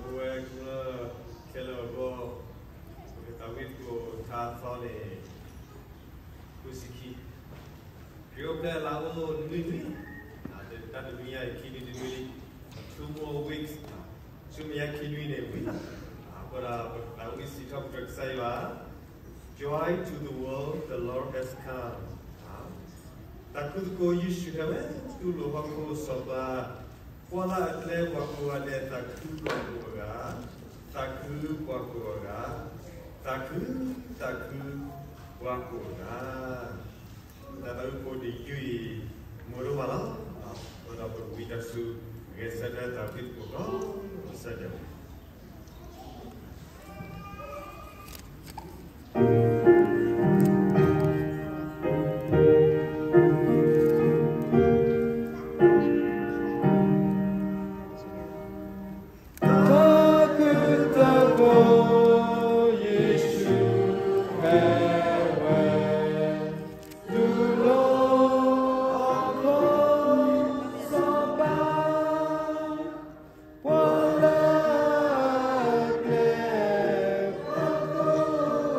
ပဝဲကမျၢၢ်ခဲလၢာ်အဂီၢ်, ပကသးဝံၣ်သကိးထါသီန့ၣ် ဃုဆံခံ, ခရံာ်အိၣ်ဖျဲၣ်လါအိၣ်နွံနွံ, တၢ်တနွံညါအံၤ ခံနွံတနွံလံ, two more weeks, ဆူမဲာ်ညါခံနွံန့ၣ်ဝံၤလီၤ. အဃိဒီးပသးဝံၣ်စံးထီၣ်ပတြၢၤကစၢ်ယွၤ, Joy to the world, the Lord has come. သးခုသကိး ယ့ၣ်ၡူးဟဲဝဲ တူၢ်လိာ်ဟီၣ်ခိၣ်စီၤပၤ, ကွၢ်လၢအကျဲ ပှၤကိးဂၤဒဲး သးခုပှၤကိးဂၤ, သးခုပှၤကိးဂၤ, သးခု, သးခု, ပှၤကိးဂၤ. တၢ်သးဝံၣ်ဖိတယုၢ်အံၤ မုာ်ဒိၣ်မးလီၤ. အဃိဒီးပကဝံသးစူၤ ဂဲၤဆၢထၢၣ်သးဝံၣ်သကိး ကီးစၢ်ဒၣ်ဝဲ တၢ်ခုသကိး ယ့ၣ်ၡူးဟဲဝဲ တူၢ်လိာ်ဟီၣ်ခိၣ်စီၤပၤ, ကွၢ်လၢအကျဲ ပှၤကိးဂၤဒဲး, သးခုပှၤကိးဂၤ,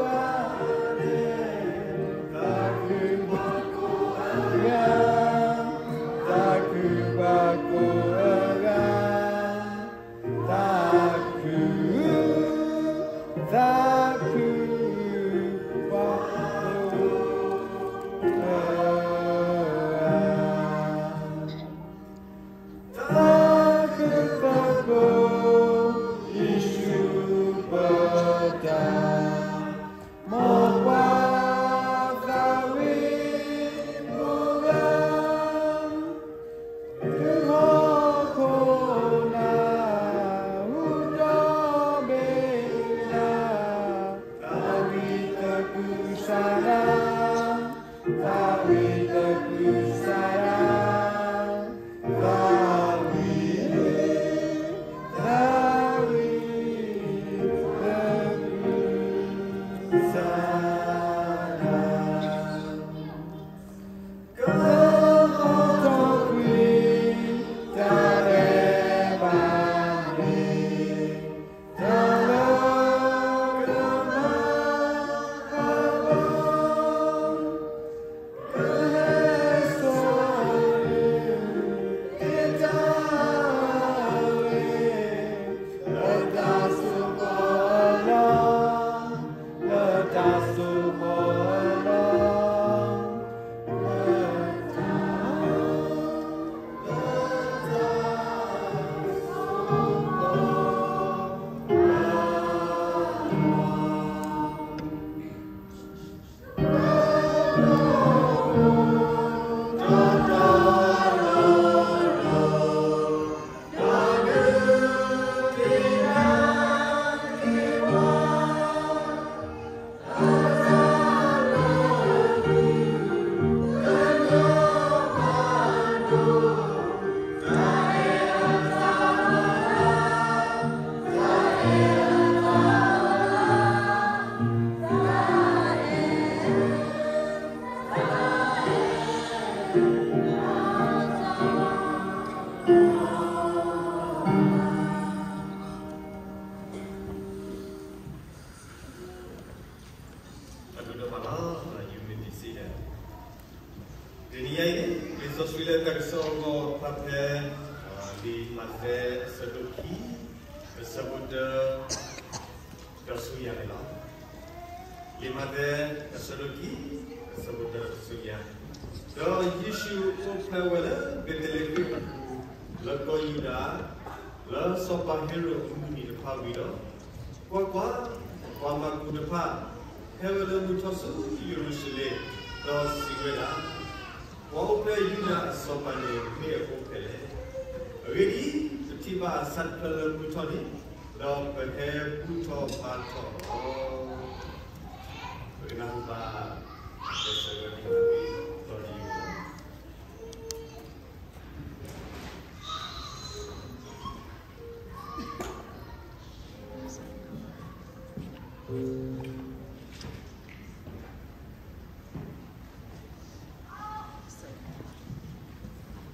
သးခုပှၤကိးဂၤ, သးခု, သးခု, ပှၤကိးဂၤ. တၢ်ခုသကိး ယ့ၣ်ၡူးပၢ်တၢ်, မ်ပှၤသးဝံၣ်ကိးဂၤ, တုၤဟီၣ်ခိၣ်နၢ် ဟူးဒီဘ့ၣ်နၤ, သးဝံၣ်သကုၤဆးဒး, သးဝံၣ်သကုၤဆးဒး, သးဝံၣ်, သးဝံၣ်သကုၤဆးဒး. ကမၤထီၣ်ကွံာ် တၢ်ဒဲးဘးန့ၣ်, တၢ်လၢကမၤအဂီၢ်, ကဟဲစိာ်န့ၢ်တၢ်ဂ့ၤ, လၢတၢ်စိကမီၤအလီၢ်, လၢတၢ်စိကမီၤအလီၢ်, လၢတၢ် တၢ်ဘျုးဒိၣ်မးလီၤ, ယမ့ၢ်တံစ့ၢ်ဒီး, တနံၤညါအံၤန့ၣ် လံာ်စီဆှံလၢတၢ်ကစီၣ်အဂီၢ် ဖးဖဲ လံာ်မးသဲအဆၢဒိၣ်ခံ အဆၢဖိတၢ ဒီးဆူညါန့ၣ်လီၤ. လံာ်မးသဲအဆၢဒိၣ်ခံ အဆၢဖိတၢ ဒီးဆူညါ, ဒီးယ့ၣ်ၡူးအိၣ်ဖျဲၣ်ဝဲလၢဘ့းသလ့ဟ့ၣ်အပူၤ လၢကီၢ်ယူဒၤ, လၢစီၤပၤဟ့ရိၣ်အမုၢ်နံၤတဖၣ်ဝံၤဒီး, ကွၢ်ကွၢ်, ပှၤမၤကူးတဖၣ် ဟဲဝဲလၢမုၢ်ထီၣ်ဆူယရူၤၡလ့ၣ်, ဒီးစံးဝဲဒၣ်, ပှၤအိၣ်ဖျဲၣ်ယူဒၤအစီၤပၤန့ၣ် မ့ၢ်အအိၣ်ဖဲလဲၣ်. အဂ့ၢ်ဒ်အံၤ, ပထံၣ်ဘၣ်အဆၣ်တဖျၢၣ်လၢမုၢ်ထီၣ်န့ၣ်, ဒီးပဟဲဘူၣ်ထီၣ်ဘါထီၣ်လီၤ. ပကနၢ်ဟူဘၣ် ကစၢ်ယွၤအကလုၢ် ဒီးလံာ် ပ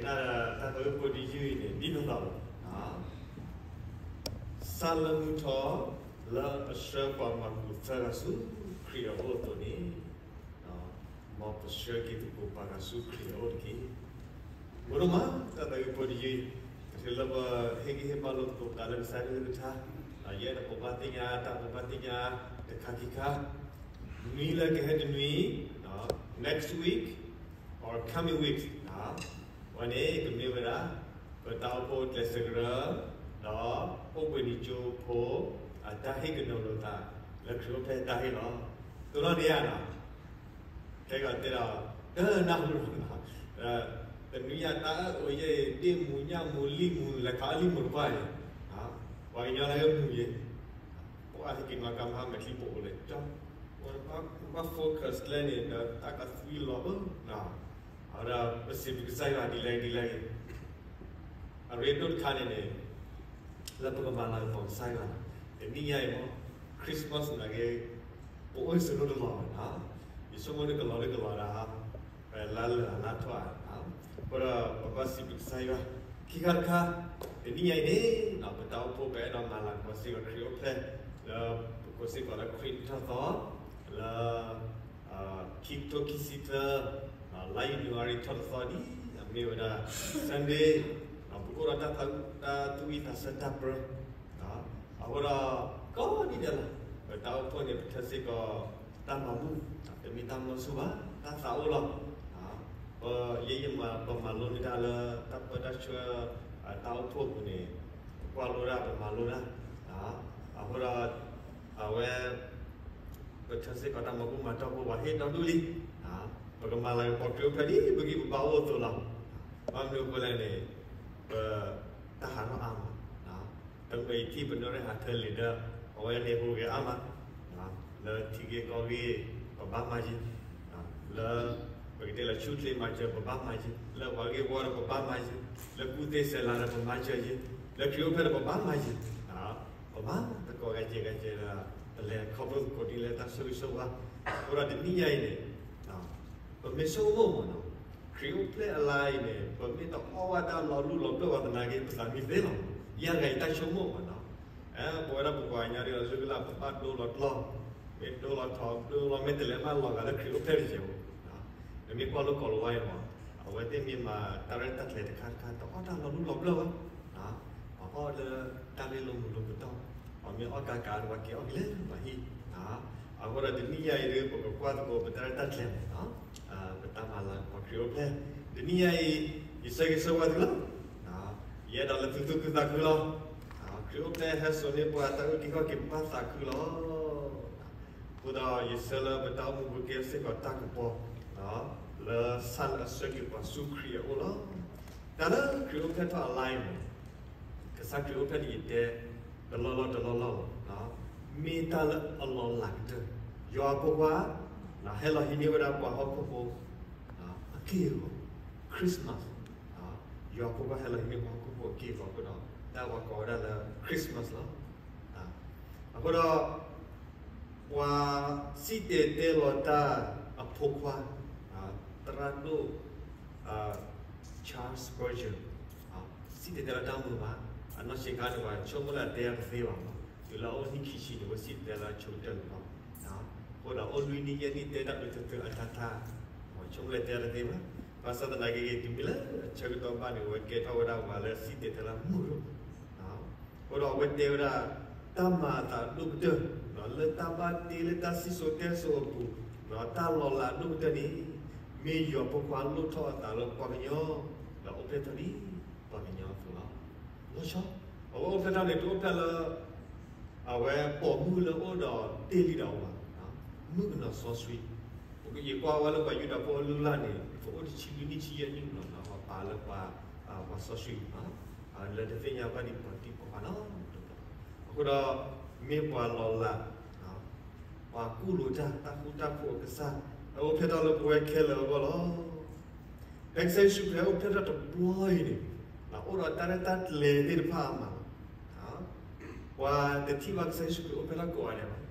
တၢ်သးဝံၣ်ဖိတယုၢ်အံၤန့ၣ် ဒ်သိးသိးလီၤ. စၢ်လၢမုၢ်ထီၣ် လၢအဆှၢပှၤမၤကူးသၢဂၤဆူခရံာ်အအိၣ်အသိးန့ၣ်, မ်ပဆှၢက့ၤသကိးပှၤဂၤဆူခရံာ်အအိၣ်တက့ၢ်. မ့ၢ်ဒိၣ်မး တၢ်သးဝံၣ်ဖိတယုၢ်အံၤ, ပထံၣ်လၢပဟ့ၣ်ဂံၢ်ဟ့ၣ်ဘါလိာ်သကိးသးလၢကစၢ်ယွၤကလုၢ်ကထါ, ယအဲၣ်ဒိးပဘၣ်သ့ၣ်ညါတၢ် ပဘၣ်သ့ၣ်ညါတခါခံခါ, နွံလၢကဟဲတနွံ, next week or coming weeks, အဝဲန့ၣ်ကမ့ၢ်ဝဲဒၣ် ပတၢ်အိၣ်ဖှိၣ်ကျဲးစၢးကရၢ, ဒီးအိၣ်ဘှံးနံၤကၠိဖိ အတၢ်ဟ့ၣ်ကနီၤလိာ်သး လၢခရံာ်အိၣ်ဖျဲၣ်တၢ်ဟ့ၣ်လီၤ. သိၣ်နီၣ်န့ၣ်ဧါနီၤ, ခဲကီးတဲဒီး တနၢ်ဟူလီၤနီၤ, တနွံညါတၢ်အၢၣ်အီယဲၢ် ဒ့ၣ်မူညၣ်မူလံၣ်မူ လဲၤခးအီၣ်လံၣ်မူတပှၢ်အံၤ, ပှၤကညီလၢအမူယဲၢ်, ပှၤဟဲက့ၤနီၤကါမဟါမဲာ်ချံပအိၣ်လဲၣ်ကၠီ, ပဘၣ် focus ကျဲန့ၣ်ဒီးတၢ်ကသွံလီၤဘၣ်, အဝဲဒၣ်ပစံးဘျုးကစၢ်ယွၤဒ်လဲၣ်ဒ်လဲၣ်ဂ့ၤ အရ့ဒိၣ်တခါန့ၣ်န့ၣ်, လၢပကမၤလၤကပီၤကစၢ်ယွၤ, တနံၣ်ညါအံၤမ့ၢ် Christmas နာ်က့, ပအိၣ်ဆိးဒိၣ်တလီၤဘၣ်နီၤ, ယဆိကမိၣ်န့ၣ်ကလီၤလၢကလီၤဒၣ်, ပလါလၢာ်အလါထီၣ်ဧါ, အဃိဒီးပဘၣ်စံးဘျုးကစၢ်ယွၤ, ခံခါတခါ, တနံၣ်ညါအံၤန့ၣ်, ပတၢ်အိၣ်ဖှိၣ်ပအဲၣ်ဒိးမၤလၤကပီၤစ့ၢ်ကီးခရံာ်အိၣ်ဖျဲၣ်, လၢပကိးစ့ၢ်ကီးလၢခရံာ်ထီၣ်သီ, လၢ ခံကထိခံဆံသၢ, လါယနူၤအါရံၤထီၣ်တသီဒ်, အမ့ၢ်ဝဲဒၣ် Sunday, ပကအိၣ်ဒီးတၢ်သူၣ်ဝံၣ်သးဆၢတၢ်ပြၢ, အဃိဒီး, ကိးနံၤဒဲးလီၤ, ပတၢ်အိၣ်ဖှိၣ်န့ၣ် ပထၢစ့ၢ်ကီး, တၢ်မၤဘူၣ်, တမ့ၢ်တၢ်မၤဆူၣ်ဘၣ်, တၢ်သးအိၣ်လီၤ, ပ, ယဲယမၤ ပမၤလိန့ၢ်တၢ်လၢတၢ်ပၢတၢ်ဆှၢ, တၢ်အိၣ်ဖှိၣ်အပူၤန့ၣ်, ပကွၢ်လိတၢ် ပမၤလိတၢ်, အဃိဒီး, အဝဲ ပထၢစ့ၢ်ကီးတၢ်မၤဘူၣ်မၤတီၢ်ဖိ ပှၤဟ့ၣ်ဒီဒူၣ်လံ, ပကမၤလၤကပီၤခရံာ်အိၣ်ဖျဲၣ်ဒ်ပဂံၢ်ပဘါအိၣ်အသိးလီၤ, ဘၣ်မနုၤအဃိလဲၣ်န့ၣ်, ပ, တၢ်ဟးထီၣ်အါမး, တမ့ၢ်ယထံၣ်ပနီၣ်ရဲၣ်ဟးထၢလံာ်ဒီး, အဝဲန့ၣ်ဟူးဂဲၤအါမး, လၢထံဂ့ၢ်ကီၢ်ဂ့ၢ်, ပဘၣ်မၤယံၤ, လၢ, ပကတဲလၢဆူၣ်ချ့မၤစၢၤပဘၣ်မၤယံၤ, လၢပှၤဂ့ၢ်ဝီဒီးပဘၣ်မၤယံၤ, လၢကူၣ်သ့စဲးလၤဒီးပမၤစၢၤယံၤ, လၢခရံာ်အိၣ်ဖျဲၣ်ဒီးပဘၣ်မၤယံၤ, ပမၤသကိးဂၤကဲဂၤကဲဒီး, ပလဲၤခီဖျိသကိးဒ်လဲၣ်တၢ်ဆိၣ်ဂ့ၤဆိၣ်ဝါ, အဃိဒီးတနံၣ်ညါအံၤန့ၣ်, ပမ့ၢ်ဆိကမိၣ်မးနီၤ, ခရံာ်အိၣ်ဖျဲၣ်အလါအံၤန့ၣ် ပမ့ၢ်တအီၣ်ဘၣ်တၢ်လီၤလူၢ်လီၤပျၢၢ်ဘၣ်သနာ်က့ ပသးမံသ့လီၤ, ယဲဂၤအံၤတၢ်ဆိကမိၣ်မးနီၤ, ပဝဲဒၣ်ပပှၤကညီဒ်သိးလၢကလၢ်ပဘၣ်ဒိလီၤကျီၢ်, မ့ၢ်ဒိလီၤထီၣ်ဒိလီၤ မ့ၢ်တလဲၤမးလီၤဂာ်လၢခရံာ်အိၣ်ဖျဲၣ်တကဲး, နမ့ၢ်ကွၢ်လိကီၢ်လၤဝါအံၤမး, အဝဲသ့ၣ်မ့ၢ်မၤတၢ်ရဲၣ်တၢ်ကျဲၤတခါတခါ တအီၣ်တၢ်လီၤလူၢ်လီၤပျၢၢ်ဘၣ်, ပအီၣ်လၢတၢ်ရ့လိာ်မုာ်လိာ်ပတီၢ်, ပမ့ၢ်အီၣ်ကးကးဒီးပှၤက့ၤအီၣ်က့ၤလၢပှၤဟံၣ်, အဃိဒီးတနံၣ်ညါအံၤဒီး ပကကွၢ်သကိးပတၢ်ရဲၣ်တၢ်ကျဲၤမးနီၤ, ပတၢ်မၤလၤကပီၤခရံာ်အိၣ်ဖျဲၣ်, တနံၣ်ညါအံၤ, ယဆၢဂ့ၤဆၢဝါသုလီၤ, ယအဲၣ်ဒိးလၢသုသူၣ်ခုသးခုလီၤ, ခရံာ်အိၣ်ဖျဲၣ်ဟဲစိာ်န့ၢ်ပှၤတၢ်အုၣ်က့ၤခီၣ်က့ၤပဘၣ်သးခုလီၤ. အဃိဒီးယဆၢလၢပတၢ်အိၣ်မူပူၤကဲစ့ၢ်ကီးတၢ်ကပီၤ, လၢဆၣ်လၢအဆှၢက့ၤပှၤဆူခရံာ်အအိၣ်လီၤ. တၢ်လၢခရံာ်အိၣ်ဖျဲၣ်ထီၣ်အလါအံၤန့ၣ်, ကစၢ်ခရံာ်အိၣ်ဖျဲၣ်န့ၣ်ယတဲ, တလီၢ်လီၢ်တလီၢ်လီၢ်လီၤ, မ့ၢ်တၢ်လၢအလီၤလးကတၢၢ်, ယွၤအဖိခွါ, ဟဲလီၤဟံးန့ၢ်ဝဲဒၣ်ပှၤဟီၣ်ခိၣ်ဖိ, အက့ၢ်အဂီၤ, Christmas, ယွၤအဖိခွါဟဲလီၤဟံးန့ၢ်ပှၤဟီၣ်ခိၣ်ဖိအက့ၢ်အဂီၤအဃိဒီး, တၢ်ပှၤကိးဝဲဒၣ်လၢ Christmas လီၤ. အဃိဒီး, ပှၤစံၣ်တဲၤတဲလီၤတၢ်အဖိခွါ, သရၣ်ဒိၣ်, Charles Spurgeon, စံၣ်တဲၤတဲလီၤတၢ်မုာ်မး, အနီၢ်ဆံးခါန့ၣ် ပှၤဆိကမိၣ်လၢအတဲတသ့ဘၣ်, တုၤလၢအအိၣ်နံၣ်ခံဆံန့ၣ် ပှၤစံၣ်တဲၤတဲလီၤဆိကတၢၢ်န့ၣ်လီၤ. အဃိဒီးအိၣ်လွံၢ်နံၣ်ယဲၢ်နံၣ်တဲတၢ်အုးတသၢအတၢ်ထါ, ပှၤဆိကမိၣ်လၢတဲတသ့ဘၣ်, ဘၣ်ဆၣ်သနာ်က့ဂ့ၤ တုၤမ့ၢ်လၢအဆၢကတီၢ်ဘၣ်န့ၣ် အဝဲကဲထီၣ်ဝဲဒၣ်ပှၤလၢစံၣ်တဲၤတဲလီၤမုာ်ဒိၣ် အဃိဒီးအဝဲတဲဝဲဒၣ်, တၢ်မၤအသးဒိၣ်ကတၢၢ်, လၢတၢ်ဘၣ်တ့လၢတၢ်စံၣ်စိၤတဲစိၤအပူၤ, တၢ်လီၤလးဒိၣ်ကတၢၢ်န့ၣ်, မ့ၢ်ယွၤဖိခွါလိၣ်ထီၣ်အသးလၢပှၤကညီ, ဒီးအိၣ်ဖျဲၣ်ထီၣ်ဒ်ပှၤကညီအသိးလီၤ. လီၤဆီ, အဝဲအိၣ်ဖျဲၣ်ထီၣ်န့ၣ် တအိၣ်ဖျဲၣ်လၢ အဝဲပိာ်မုၣ်လၢအအိၣ်ဒီးတ့ၢ်လံဒီးအဝၤ, မုၣ်ကနီၤစီဆှံ, ယကွၢ်ဝဲလၢပှၤယူဒၤဖိအလုၢ်အလၢ်န့ၣ် ပအိၣ်တဆံလွံၢ်နံၣ်ဆံယဲၢ်နံၣ်လီၤ ပာ်လၢပှၤစီဆှံန့ၣ်, လၢတသ့ၣ်ညါဘၣ်ဒံးပှၤတံၢ်ပှၤဖးနီတဘျီ, အဃိဒီး, မ့ၢ်ပှၤလီၤလး, ပှၤကူၣ်လိာ်တၢ် တၢ်ဃူတၢ်ဖိးအကစၢ်, အအိၣ်ဖျဲၣ်ထီၣ်လၢပဝဲခဲလၢာ်အဂီၢ်လီၤ. ဖဲကစၢ်ယ့ၣ်ၡူးခရံာ်အိၣ်ဖျဲၣ်ထီၣ်တဘျီအံၤန့ၣ်, အိၣ်ဒီးတၢ်ရဲၣ်တၢ်ကျဲၤသ့ၣ်တဖၣ်အါမးလီၤ. ပှၤတထံၣ်ဘၣ်ကစၢ်ယ့ၣ်ၡူးခရံာ်အိၣ်ဖျဲၣ်ထီၣ်ကိးဂၤဒဲးဘၣ်.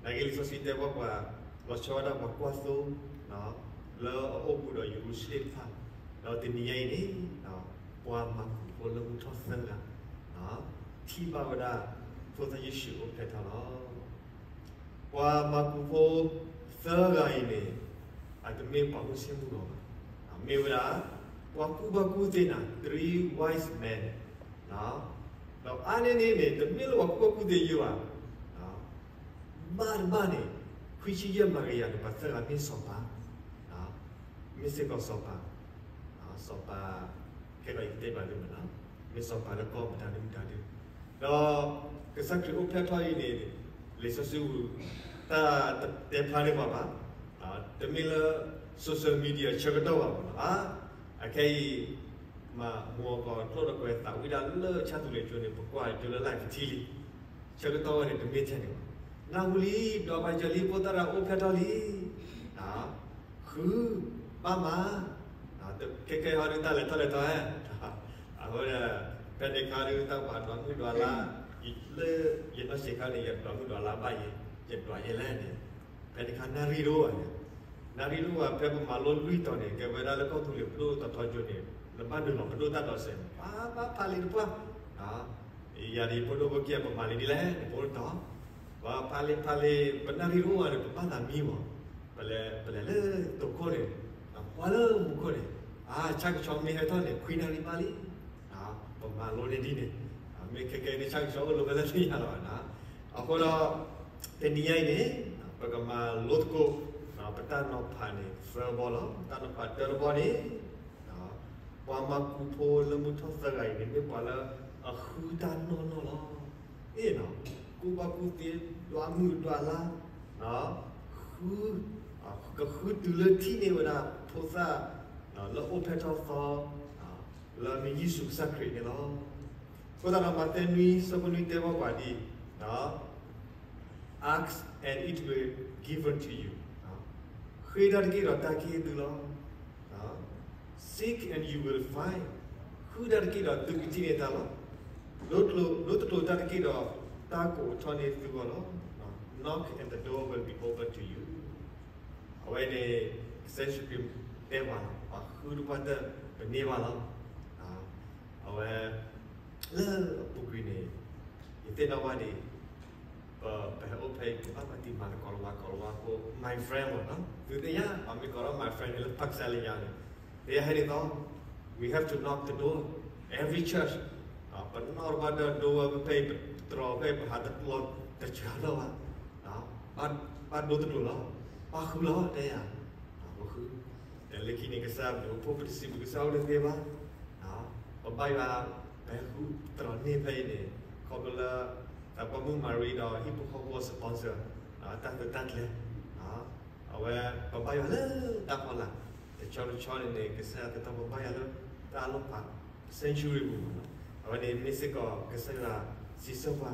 နာ်က့လံာ်စီဆှံတဲဘၣ်ပှၤ, လီၤဆီဝဲဒၣ်ပှၤကွၢ်သိ, လၢအအိၣ်ဘူးဒီးယရူၤၡလ့ၣ်တဖၣ်, ဒီးတနံၤညါအံၤန့ၣ် ပှၤမၤကူးဖိလၢမုၢ်ထီၣ်သၢဂၤ ထံၣ်ဘၣ်ဝဲဒၣ် ဖိသၣ်ယ့ၣ်ၡူးအိၣ်ဖျဲၣ်ထီၣ်လီၤ. ပှၤမၤကူးဖိသၢဂၤအံၤန့ၣ် အတမ့ၢ်ပှၤမုၢ်ဆ့ၣ်မုၢ်ဂီၤဘၣ်, မ့ၢ်ဝဲဒၣ် ပှၤကူၣ်ဘၣ်ကူၣ်သ့နၤ three wise men ဒီးအါန့ၢ်န့ၣ်န့ၣ် တမ့ၢ်လၢပှၤကူၣ်ဘၣ်ကူၣ်သ့ယိာ်ဘၣ် ဘၣ်တဘၣ်န့ၣ် ခွံဆံယဲၢ်မၤကယၤန့ၣ် ပှၤသၢဂၤမ့ၢ်စီၤပၤ, မ့ၢ်စ့ၢ်ကီးစီၤပၤ, စီၤပၤ ခဲကီးယတဲဘၣ်ဒ်မ့ၢ်နီၤ, မ့ၢ်စီၤပၤလၢကီၢ်မတၤဒုမတၤဒု, ဒီးကစၢ်ခရံာ်အိၣ်ဖျဲၣ်ထီၣ်အံၤန့ၣ် လံာ်စီဆှံပူၤ တၢ်တတဲဖျါန့ၢ်ပှၤဘၣ်, တမ့ၢ်လၢ social media ဆၢကတီၢ်ဘၣ်မ့ၢ်နီၤ, အခဲအံၤ မၤမူအကီးကျိၣ်ဒီးကွဲးသးဝံၣ်ဒၣ်လၢဆၣ်သူးလ့ၤကၠိန့ၣ် ပကွၢ်ကၠိလၢ live ပထံၣ်လံ, ဆၢကတီၢ်ဝဲန့ၣ် တမ့ၢ်ထဲန့ၣ်ဘၣ်, နၢ်ဟူလံ ဒီးဘၣ်ကၢၤလံ ဖိသၣ်ရၣ်အိၣ်ဖျဲၣ်ထီၣ်လံ, ဃု ဘၣ်မၤ, ခဲကဲဟီဒုးတၢ်လဲၤထီၣ်လဲၤထီၣ်ဟဲ, အဃိဒီး ဖဲန့ၣ်ခါဒုးတၢ်ပှၤဒွးမုၢ်ဒွးလါ, လၢယနီၢ်ဆံးခါန့ၣ် ယဒွးမုၢ်ဒွးလါဘၣ်ယဲ, ယဒွးယဲလဲၣ်န့ၣ်, ဖဲန့ၣ်ခါနၣ်ရံၣ်တအိၣ်ဘၣ်န့ၣ်, နၣ်ရံၣ်တအိၣ်ဘၣ် ဖဲပမၤလိလွံၢ်တီၤန့ၣ် ကဲဝဲဒၣ်လၢကီၢ်သူလ့ၤပဒိၣ်တီၤထီကၠိန့ၣ် နဘၣ်နုာ်လီၤပဒိၣ်တၢ်ဒီးစဲး ပှၤဘၣ်ဖးလံာ်တပှၢ် ယၤဒ်ဖိဒိၣ်ဖိကဲ ပမၤလံဒ်လဲၣ်န့ၣ် ပအိၣ်တတီၤ, ပှၤဖးလံာ်ဖးလံာ် ပနၣ်ရံၣ်တအိၣ်ဘၣ်န့ၣ် ပဘၣ်သးမံမး, ပလဲၤ ပလဲၤလၢတိၤခိၣ်န့ၣ်, ပှၤလၢမူခိၣ်န့ၣ်, အါ ဆၣ်ကဆီမ့ၢ်ဟဲထီၣ်န့ၣ် ခွံနၣ်ရံၣ်ဘၣ်လံ, ပမၤလိန့ၢ်ဒ်န့ၣ်, မ့ၢ်ခဲကဲန့ၣ် ဆၣ်ကဆီအိၣ်လိာ်ဖဲလဲၣ်သ့ၣ်ညါလီၤဘၣ်နီၤ, အဃိဒီး တနံၤညါအံၤန့ၣ် ပကမၤလိသကိး ပတၢ်နီၤဖးန့ၣ်သၢဘီလီၤ. တၢ်နီၤဖးတၢတဘီန့ၣ် ပှၤမၤကူးဖိလၢမုၢ်ထီၣ်သၢဂၤအံၤန့ၣ် မ့ၢ်ပှၤလၢအဃုတၢ်နီၢ်နီၢ်လီၤ. အ့ၣ်နီၤ, ကူၣ်ဘၣ်ကူၣ်သ့ ဒွးမုၢ်ဒွးလါ, ဃု, ကဃုတုၤလၢထံၣ်န့ၢ်ဝဲဒၣ်ဖိသၣ် လၢအိၣ်ဖျဲၣ်ထီၣ်သီ လၢအမ့ၢ်ယ့ၣ်ၡူးကစၢ်ခရံာ်န့ၣ်လီၤ. အဃိသတးဒီး မးသဲနွံ ဆၢဖိနွံတဲဘၣ်ပှၤဒ်အံၤ, Ask and it will be given to you, ဃ့တၢ်တက့ၢ်ဒီးတၢ်ကဟ့ၣ်သုလီၤ. Seek and you will find, ဃုတၢ်တက့ၢ်ဒီးသုကထံၣ်န့ၢ်တၢ်လီၤ. ဒိတကျိၤတၢ်တက့ၢ်ဒီး တၢ်ကအိးထီၣ်န့ၢ်သုဂီၢ်လီၤ. Knock and the door will be open to you. အဝဲန့ၣ် ကစၢ်ယ့ၣ်ၡူးခရံာ်တဲပှၤလီၤ, ပှၤဃုတပှၢ်တၢၢ် ပန့ၢ်ဘၣ်လီၤ. အဝဲ လၢအပူၤကွံာ်န့ၣ် ယသ့ၣ်နီၣ်ဘၣ်ဒ်အံၤ, ပ ပဟဲအိၣ်ဖဲအံၤ ပဘၣ်ပာ်တံၢ်မၤလၢ ကိၤလၤဝါကိၤလၤဝါဖိ my friend မ့ၢ်နီၤ, သုသ့ၣ်ညါ ပမ့ၢ်ကိးထီၣ် my friend န့ၣ်လၢ ပကစၢ်လၢညါန့ၣ်, သ့ၣ်ညါဟဲဒ်သိး we have to knock the door every church, ပနီၣ်တပှၢ်တၢၢ် door ဝဲဖဲအံၤ ပတြီၤဖဲအံၤ ပဟးတလီၤတစှၤလၢၤဘၣ်, ဘၣ်ဒိတကျိၤလီၤ, ဘၣ်ဃုလီၤ တဲယၤ, ပဃု, ဒီးလၢခံန့ၣ် ကစၢ်ယွၤ ပဖိပတစံးဘျုးကစၢ်အိၣ်တသ့ဘၣ်, ပဘၣ်ယွၤ ပဟဲဃုတြီၤန့ၢ်ဖဲအံၤန့ၣ် ခီဖျိလၢ သးပှၢ်မုၣ်မၤရံဒီးဟံၣ်ဖိဃီဖိအ sponsor တၢ်သုးတၢ်ကျဲၤ, အဝဲ ပဘၣ်ယွၤလၢတၢ်ဖီလာ်, တဆီတဆီန့ၣ်န့ၣ် ကစၢ်ယွၤကတီၢ်ပဘၣ်ယွၤလၢတၢ်လီၢ်ဖး century ပူၤမ့ၢ်နီၤ, အဝဲန့ၣ်မ့ၢ်စ့ၢ်ကီးကစၢ်ယွၤစံးဆၢပှၤ,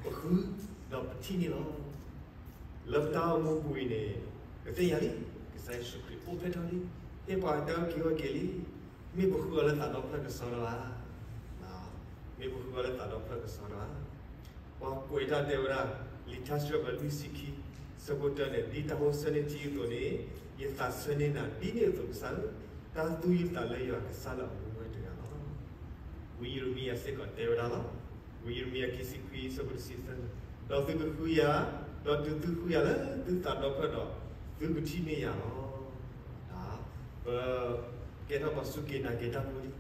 ပဃု ဒီးပထံၣ်န့ၢ်လီၤ. လၢပတၢ်အိၣ်မူပူၤအံၤန့ၣ် ပသ့ၣ်ညါလံ, ကစၢ်ယ့ၣ်ၡူးခရံာ်အိၣ်ဖျဲၣ်ထီၣ်လံ, ဟ့ၣ်ပှၤတၢ်အုၣ်က့ၤခီၣ်က့ၤလံ, မ့ၢ်ပဃုအီၤလၢသးဒီဖျၢၣ်ကစီဒီဧါ, မ့ၢ်ပဃုအီၤလၢသးဒီဖျၢၣ်ကစီဒီဧါ. ပှၤကွဲးတၢ်တဲဝဲဒၣ် လံာ်ထါစံးထီၣ်ပတြၢၤလွံၢ်ဆံခံ ဆၢဖိတၢန့ၣ်, ဒ်တၢ်အိၣ်ဆၢန့ၢ်ထံအသိးန့ၣ်, ယသးဆၢန့ၢ်နၤဒ်န့ၣ်အသိးကစၢ်ဧၢ, တၢ်သူယသးလၢယွၤကစၢ်လၢအမူဝဲတဂၤလီၤ. ဝံယံးရမံယၤစ့ၢ်ကီးတဲဝဲဒၣ်လီၤ. ဝံယံးရမံယၤခံဆံခွံ ဆၢဖိတဆံသၢ, ဒီးသုကဃုယၤ, ဒီးတုၤသုဃုယၤလၢသုသးဒီဖျၢၣ်ဒီး, သုကထံၣ်န့ၢ်ယၤလီၤ. ပကဲထီၣ်ပှၤစူၢ်က့ၤနာ်က့ၤတၢ်ဖိလံ,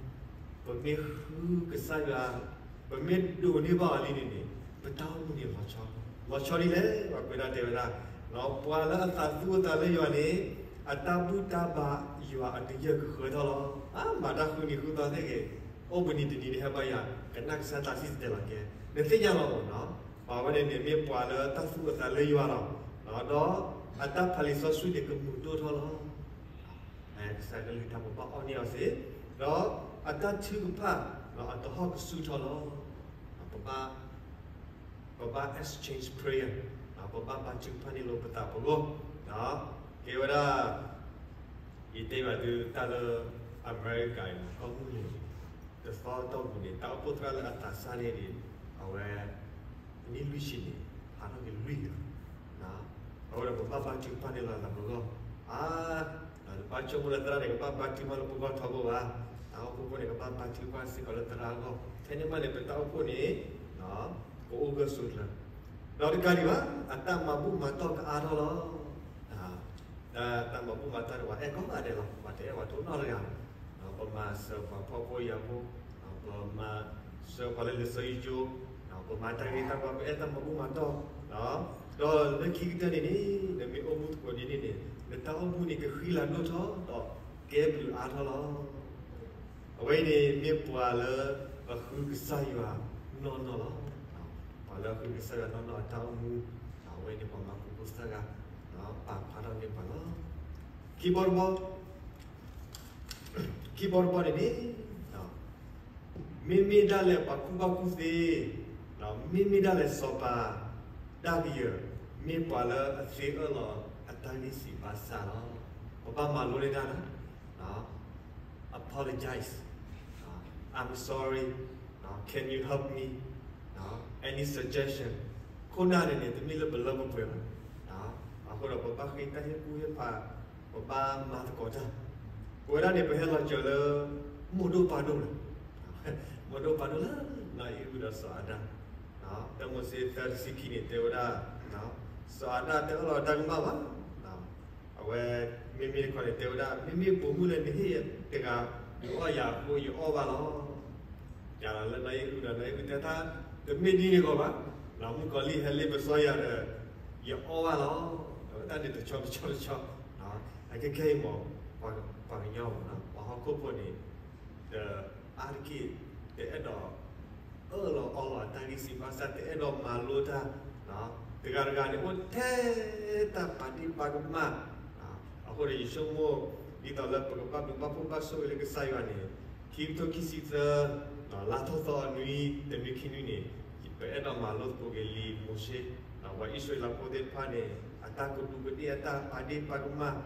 ပမ့ၢ်ဃုကစၢ်ယွၤ, ပမ့ၢ်ဒိးန့ၢ်ဘၣ်အီၤလံန့ၣ်န့ၣ်, ပတၢ်အိၣ်မူန့ၣ်လီၤဆီ, လီၤဆီဒ်လဲၣ်, ပှၤကွဲးတၢ်တဲဝဲဒၣ်, ပှၤလၢအသးသူအသးလၢယွၤန့ၣ်, အတၢ်ဘူၣ်တၢ်ဘါယွၤအတယၢၢ်ကဃၢထီၣ်လီၤ. အါ မၤတၢ်ဃုနံၤဃုသီသ့ၣ်ဂ့ၤ, အိၣ်ဘှံးနံၤတနံၤန့ၣ် ဟဲဘါယွၤ, ကနၣ်ကစၢ်တၢ်စံၣ်တဲၤတဲလီၤကဲ, နသ့ၣ်ညါလီၤမ့ၢ်နီၤ, ပှၤဝဲန့ၣ်န့ၣ် မ့ၢ်ပှၤလၢတၢ်သူအသးလၢယွၤလီၤ, ဒီးအတၢ်ဖးလံာ်စီဆှံန့ၣ် ကမုာ်ဒိၣ်ထီၣ်လီၤ. ကစၢ်ယွၤကလုၢ်ကထါပဘၣ်အီၣ်န့ၢ်အီၤစ့ၢ်, ဒီးအတၢ်ထုကဖၣ်, အတဟီၣ်ကစူၣ်ထီၣ်လီၤ. ပဘၣ် ပဘၣ် exchange prayer, ပဘၣ်ဘါထုကဖၣ်န့ၢ်လိာ်ပသးပဂီၢ်, ကဲဝဲဒၣ် ယတဲဘၣ်သုတၢ်လၢ အမဲရကၤအံၤ ကီၢ်မုၢ်နုာ် တသီအတီၢ်ပူၤန့ၣ် တၢ်အိၣ်ဖှိၣ်သရၣ်လၢအသးစၢ်န့ၣ်ဒီး အဝဲ နံၣ်လွံၢ်ဆံန့ၣ် ဟးထီၣ်က့ၤလွံၢ်ဂၤလီၤ. အဝဲဒီးပဘၣ်ဘါထုကဖၣ်န့ၢ်လိာ်သးပဂီၢ်, အါ တဘၣ်ဆိကမိၣ်လၢသရၣ်န့ၣ် ကဘၣ်ဘါထုကဖၣ်လၢပဂီၢ်ထီဘိဘၣ်. တၢ်အိၣ်ဖှိၣ်ဖိန့ၣ် ကဘၣ်ဘါထုကဖၣ်စ့ၢ်ကီးလၢသရၣ်အဂီၢ်. ဖဲန့ၣ်မးန့ၣ် ပတၢ်အိၣ်ဖှိၣ်န့ၣ် ကအိၣ်ဂၢၢ်ဆိးကျၢၤ. ဒီးတကးဒံးဘၣ် အတၢ်မၤဘူၣ်မၤတီၢ်ကအါထီၣ်လီၤ. တၢ်မၤဘူၣ်မၤတီၢ်န့ၣ် ပှၤအဲၣ်ကိးဂၤဒဲးလီၤ. ပှၤတအဲၣ်ပှၤတအိၣ်နီတဂၤ. ပမၤစၢၤပှၤဖှီၣ်ဖိယာ်ဖိ, ပမၤစၢၤပှၤလၢလံာ်စီဆှံကၠိ, ပမၤတၢ်ဂ့ၤတၢ်ဝါ ပအဲၣ်တၢ်မၤဘူၣ်မၤတီၢ်. ဒီးလၢခံကတၢၢ်န့ၣ်န့ၣ် နမ့ၢ်အိၣ်မူသကိးဒ်န့ၣ်န့ၣ် နတၢ်အိၣ်မူန့ၣ် ကဃံလၤဒိၣ်ထီၣ် ဒီးကဲဘျုးအါထီၣ်လီၤ. အဝဲအံၤန့ၣ်မ့ၢ်ပှၤလၢအဃုကစၢ်ယွၤနီၢ်နီၢ်လီၤ. ပှၤလၢအဃုကစၢ်ယွၤနီၢ်နီၢ်အတၢ်အိၣ်မူ, အဝဲန့ၣ်ပှၤမၤကူကူသၢဂၤ ပာ်ဖျါထီၣ်န့ၢ်ပှၤလီၤ. ခံဘီတဘီ, ခံဘီတဘီန့ၣ်န့ၣ် မ့မ့ၢ်ဒၣ်လဲာ်ပှၤကူၣ်ဘၣ်ကူၣ်သ့, မ့မ့ၢ်ဒၣ်လဲာ်စီၤပၤ ဒၣ်ကယၢၤ မ့ၢ်ပှၤလၢအသ့အၢၣ်လီၤအတၢ်ဂံၢ်စၢ်ဘါစၢ်လီၤ. ပဘၣ်မၤလိန့ၢ်တၢ်လၢ apologize, I'm sorry, can you help me, any suggestion. ခိၣ်နၢ်န့ၣ်န့ၣ် တမ့ၢ်လၢပလၢပပှဲၤဘၣ်. အဃိဒီးပဘၣ်ဃ့တၢ်ဟ့ၣ်ကူၣ်ဟ့ၣ်ဖး, ပဘၣ်မၤသကိးတၢ်. ပဝဲဒၣ်န့ၣ် ပဟဲလီၤစၢၤလၢ မိၢ်ဒိၣ်ပၢ်ဒိၣ်လီၤ. မိၢ်ဒိၣ်ပၢ်ဒိၣ်လၢ နီၢ်အံၣ်အုၣ်ဒီးစီၤအၤဒၣ်. တၢမိၤၡ့သၢတဆံခံန့ၣ် တဲဝဲဒၣ် စီၤအၤဒၣ်တအၢၣ်လီၤတၢ်ကမၣ်ဘၣ်. အဝဲမ့မ့ၢ်တခီန့ၣ် တဲဝဲဒၣ် မ့မ့ၢ်ပိာ်မုၣ်လၢနဟ့ၣ်ယၤတဂၤ ဒုးအီၣ်ယၤအဃိ ယအီၣ်ဘၣ်လီၤ. ယၤလီၤလၢနီၢ်အံၣ်အုၣ်ဒီး နီၢ်အံၣ်အုၣ်တဲတၢ် တမ့ၢ်ဒ်န့ၣ်ဂီၢ်ဘၣ်. မုၣ်ကီၤလံၢ်ဟဲလ့ပစီယၤဒီး ယအီၣ်ဘၣ်လီၤ. အဝဲတၢ်န့ၣ်တဆီတဆီတဆီ, အခဲခဲအံၤမ့ၢ် ပှၤကညီမ့ၢ် ပှၤဟီၣ်ခိၣ်ဖိန့ၣ် ဒီးအါတက့ၢ် တအဲၣ်ဒိး အၢၣ်လီၤအီလီၤတၢ်ဂံၢ်စၢ်ဘါစၢ် တအဲၣ်ဒိးမၤလိတၢ်, တဂၤတဂၤန့ၣ် အိၣ်ထဲတၢ်ပာ်ဒ့ၣ်ပာ်ကမၣ်. အဃိဒီးယဆိကမိၣ် ဒ်သိးလၢပကဘၣ်ဘျုးဘၣ်ဖှိၣ်ဘၣ်ဆိၣ်ဂ့ၤလၢကစၢ်ယွၤန့ၣ် ခံကထိခံဆံသၢ လါထီၣ်သီအနွံ တနွံခံနွံန့ၣ် ပအဲၣ်ဒိးမၤလိသကိးက့ၤလံာ်မိၤၡ့, ပှၤအံၣ်စရ့လးဖိသ့ၣ်တဖၣ်န့ၣ် အတၢ်ကဒူးကဒ့ၣ် အတၢ်ပာ်ဒ့ၣ်ပာ်ကမၣ်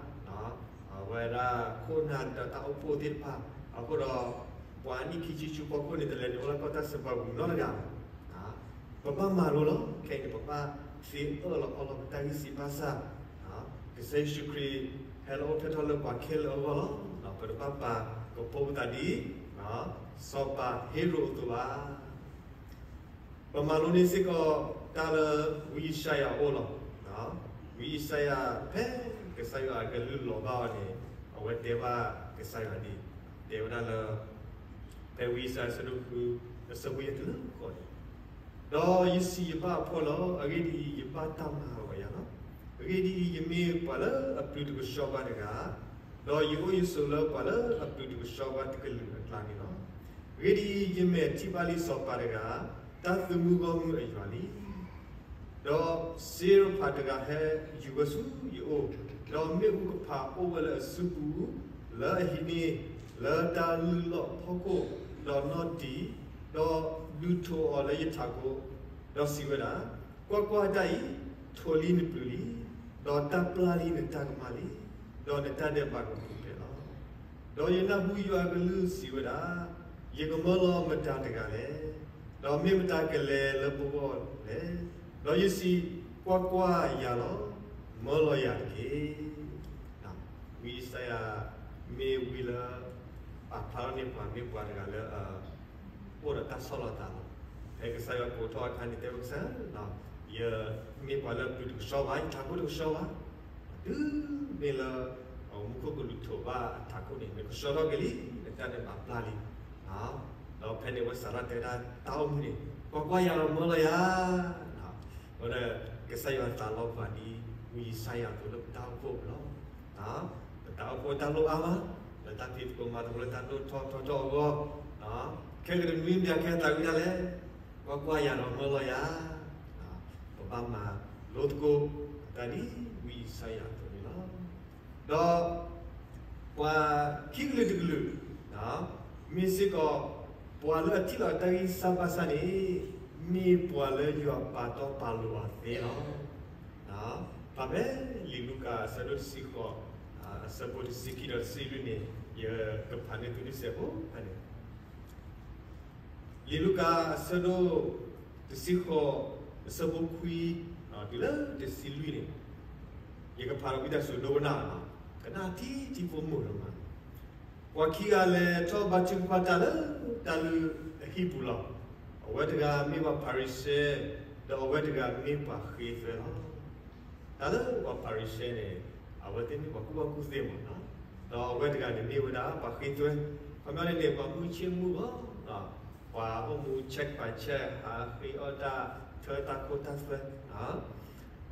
အဝဲဒၣ်ခိၣ်နၢ်ဒီးတၢ်အိၣ်ဖှိၣ်သ့ၣ်တဖၣ်, အဃိဒီး ပှၤနံၣ်ခံဆံဆူဖီခိၣ်န့ၣ် တလဲၤနုာ်လီၤလၢကီၢ်တၢ်စံးပာ်ပူၤနီတဂၤဘၣ်. ပဘၣ်မၤလိလီၤ. ခဲအံၤန့ၣ် ပဘၣ်သ့အၢၣ်လီၤအီလီၤပတၢ်ဂံၢ်စၢ်ဘါစၢ်, ကစၢ်ယ့ၣ်ၡူးခရံာ် ဟဲလီၤအိၣ်ဖျဲၣ်ထီၣ်လၢပှၤခဲလၢာ်အဂီၢ်လီၤ. ပတဘၣ်ပာ်ကဖိပသးဒ် စီၤပၤဟ့ရိာ်အသိးဘၣ်. ပမၤလိန့ၢ်စ့ၢ်ကီးတၢ်လၢ ဝံယၡါယၤအအိၣ်လီၤ. ဝံယၡါယၤဖဲကစၢ်ယွၤအကလုၢ်လီၤဘၣ်အီၤန့ၣ် အဝဲတဲဘၣ်ကစၢ်ယွၤဒ် တဲဝဲဒၣ်လၢ ဖဲဝံယၡါယၤအဆၢဒိၣ်ဃု အဆၢဖိယဲၢ်တုၤလၢဃိးန့ၣ်, ဒီးယစံးယဘၣ်အဖှီၣ်လီၤ. အဂ့ၢ်ဒ်အံၤ, ယဘၣ်တၢ်မၤလီၤယၤလီၤ. အဂ့ၢ်ဒ်အံၤ, ယမ့ၢ်ပှၤလၢအပျုၤတကဆှီဘၣ်တဂၤ, ဒီးယအိၣ်ယဆိးလၢပှၤလၢအပျုၤတကဆှီဘၣ်တကလုာ်အကျါန့ၣ်လီၤ. အဂ့ၢ်ဒ်အံၤ, ယမဲာ်ထံၣ်ဘၣ်လံစီၤပၤတဂၤ, တၢ်သမူဂီၢ်မုၢ်အယွၤလံ. ဒီးစ့ရဖးတဂၤဟဲယူၤဝဲဆူယအိၣ်, ဒီးမ့ၣ်အူကဖးအိၣ်ဝဲလၢအစုပူၤ, လၢအဟံးန့ၢ်လၢတၢ်လုၢ်လီၢ်ဖီခိၣ်, ဒီးနီၢ်တံၢ်, ဒီးဒုးထိးအီၤလၢယထးခိၣ်, ဒီးစံးဝဲဒၣ်, ကွၢ်ကွၢ်တၢ်အံၤ, ထိးလံနပျုၤလံ, ဒီးတၢ်ပျၢ်လံနတၢ်ကမၣ်လံ, ဒီးနတၢ်ဒဲးဘးကပူၤဖျဲးလီၤ. ဒီးယနၢ်ဟူယွၤအကလုၢ်စံးဝဲဒၣ်, ယကမၢလီၤမတၤတဂၤလဲၣ်, ဒီးမ့ၢ်မတၤကလဲၤလၢပဂီၢ်လဲၣ်. ဒီးယစံး, ကွၢ်ကွၢ်ယၤလီၤ, မၢလီၤယၤတက့ၢ်. ဝံယၡါယၤ မ့ၢ်ဝံလၢ ပာ်ဖျါထီၣ်န့ၢ်ပှၤ မ့ၢ်ပှၤတဂၤလၢ အိၣ်ဒီးတၢ်ဆီၣ်လီၤသးလီၤ. ဖဲကစၢ်ယွၤကိးထီၣ်အခါန့ၣ် တဲဝဲကစၢ်, ယမ့ၢ်ပှၤလၢပျုၤတကဆှီဘၣ်, ယထးခိၣ်တကဆှီဘၣ်, တုၤမ့ၢ်လၢ မူခိၣ်ကလူးထိးဘၣ်အထးခိၣ်န့ၣ် နကဆှီထီၣ်က့ၤလံ, နတၢ်ဒဲးဘးပျၢ်လံ. ဒီးဖဲန့ၣ်အဝဲစးထီၣ်တဲဒၣ်တၢ်အိၣ်မူန့ၣ်, ကွၢ်ကွၢ်ယၤလီၤ, မၢလီၤယၤ. အဃိဒီးကစၢ်ယွၤသးလီပှၤဒ် ဝံယၡါယၤအသိးလၢပတၢ်အိၣ်ဖှိၣ်ပူၤလီၤ. ပတၢ်အိၣ်ဖှိၣ်တၢ်လိၣ်အါမး, လၢတၢ်ဖံးသကိးမၤသကိးလၢတၢ်ဒိၣ်ထီၣ်ထီထီၣ်အဂီၢ်, ခဲကတနွံမ့ၢ်အခဲအသးဝံၤဒၣ်လဲၣ်, ကွၢ်ကွၢ်ယၤလီၤ, မၢလီၤယၤ. ပဘၣ်မၤလိသကိးတၢ်ဒ်ဝံယၡါယၤအသိးန့ၣ်လီၤ. ဒီးပှၤခံကလုာ်တကလုာ်, မ့ၢ်စ့ၢ်ကီး ပှၤလၢအထံၣ်လီၤတၢ်ဂံၢ်စၢ်ဘါစၢ်န့ၣ် မ့ၢ်ပှၤလၢယွၤပာ်တီပာ်လိၤအီၤသ့လီၤ. ဖဲလံာ်လူၤကၣ်အဆၢဒိၣ်တဆံဃိး, အဆၢဖိတဆံခံဒီးတဆံလွံၢ်န့ၣ် ယကဖးန့ၢ်သုတစဲးဖိဖဲန့ၣ် လံာ်လူၤကၣ်အဆၢဒိၣ်တဆံဃိး, အဆၢဖိခွံတုၤလၢတဆံလွံၢ်န့ၣ်, ယကဖးဒီးဝံသးစူၤဒိကနၣ်လီၤ. ကနၣ်ထံထံဖိမုၣ်လီၤမး. ပှၤခံဂၤလဲၤထီၣ်ဘါထုကဖၣ်တၢ်လၢတၢ်လုၢ်အဟံၣ်ပူၤလီၤ. အဝဲတဂၤမ့ၢ်ပှၤဖၤရံၤၡဲ, ဒီးအဝဲတဂၤမ့ၢ်ပှၤဃ့သွဲလီၤ. တၢ်လၢပှၤဖၤရံၤၡဲန့ၣ် အဝဲသ့ၣ်မ့ၢ်ပှၤကူၣ်ဘၣ်ကူၣ်သ့မး, ဒီးအဝဲတဂၤန့ၣ်မ့ၢ်ဝဲဒၣ်ပှၤဃ့သွဲ, ခီပညီန့ၣ်န့ၣ် ပှၤမုၢ်ဆ့ၣ်မုၢ်ဂီၤ, ပှၤအိၣ်မူ check by check ဟးဃ့အီၣ်တၢ်, ထၢတၢ်ခိၣ်တၢ်သွဲ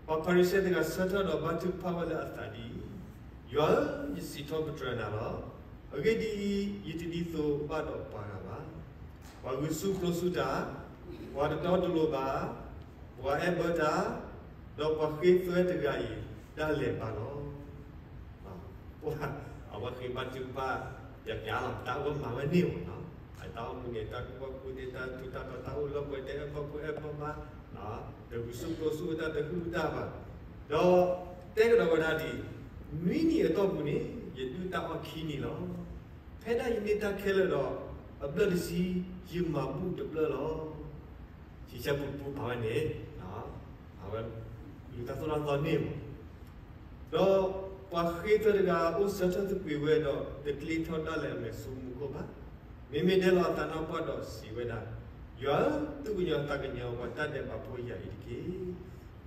ပှၤဖၤရံၤၡဲတဂၤဆၢထၢၣ်ဒီးဘါထုကဖၣ်ဝဲလၢအသးဒ်အံၤ, ယွၤဧၢ, ယစံးထီၣ်ပတြၢၤနၤလီၤ. အဂ့ၢ်ဒ်အံၤ, ယတဒ်သိးဘၣ်ဒီးပှၤဂၤဘၣ်. ပှၤဂုာ်ဆူၣ်ပျိဆူၣ်တၢ်, ပှၤတတီတလိၤဘၣ်, ပှၤအဲၣ်ဘၢတၢ်, ဒီးပှၤဃ့သွဲတဂၤအံၤ ဒၣ်လဲာ်ဘၣ်လီၤ. ပှၤအဝဲဃ့ဘါထုကဖၣ် ပျးပျးလီၤ, တၢ်အဝဲမၤဝဲန့ၢ်မးနီၤ, အတၢ်အိၣ်မူန့ၣ် တၢ်ကူၣ်ဘၣ်ကူၣ်သ့ တၢ်ထူးတၢ်တီၤ တၢ်အိၣ်လီၤပှဲၤ တအဲၣ်ဘၣ်ဖိအဲၣ်ဘၣ်မါ, တဂုာ်ဆူၣ်ပျိဆူၣ်တၢ် တဟုၣ်တၢ်ဘၣ်, ဒီးတဲကဒီးဝဲဒၣ်ဒ်အံၤ, နွံနံၤအတီၢ်ပူၤန့ၣ် ယဒုၣ်တၢ်အီၣ်ခံနံၤလီၤ. ဖဲဒၣ်ယန့ၢ်တၢ်ခဲလၢာ်ဒီး အဘျၢၣ်တဆံ ယမၤဘူၣ်တဘျၢၣ်လီၤ. ဆံဆဲပူၤပူၤဖးဝဲန့ၣ် အဝဲလူၤတၢ်သိၣ်တၢ်သီန့ၢ်မး, ဒီးပှၤဃ့သွဲတဂၤအိၣ်ဆၢထၢၣ်သကွံာ်ဝဲဒီး တကျ့ထီၣ်ဒၣ်လဲာ်အမဲာ်ဆိကမိၣ်ခိၣ်ဘၣ်. မ့မ့ၢ်ဒဲလီၤအသးနၢ်ပှၢ်ဒီးစံးဝဲဒၣ်, ယွၤဧၢ, သူၣ်ကညီၤသးကညီၤပှၤတၢ်ဒဲးဘးဖိယာ်အံၤတက့ၢ်.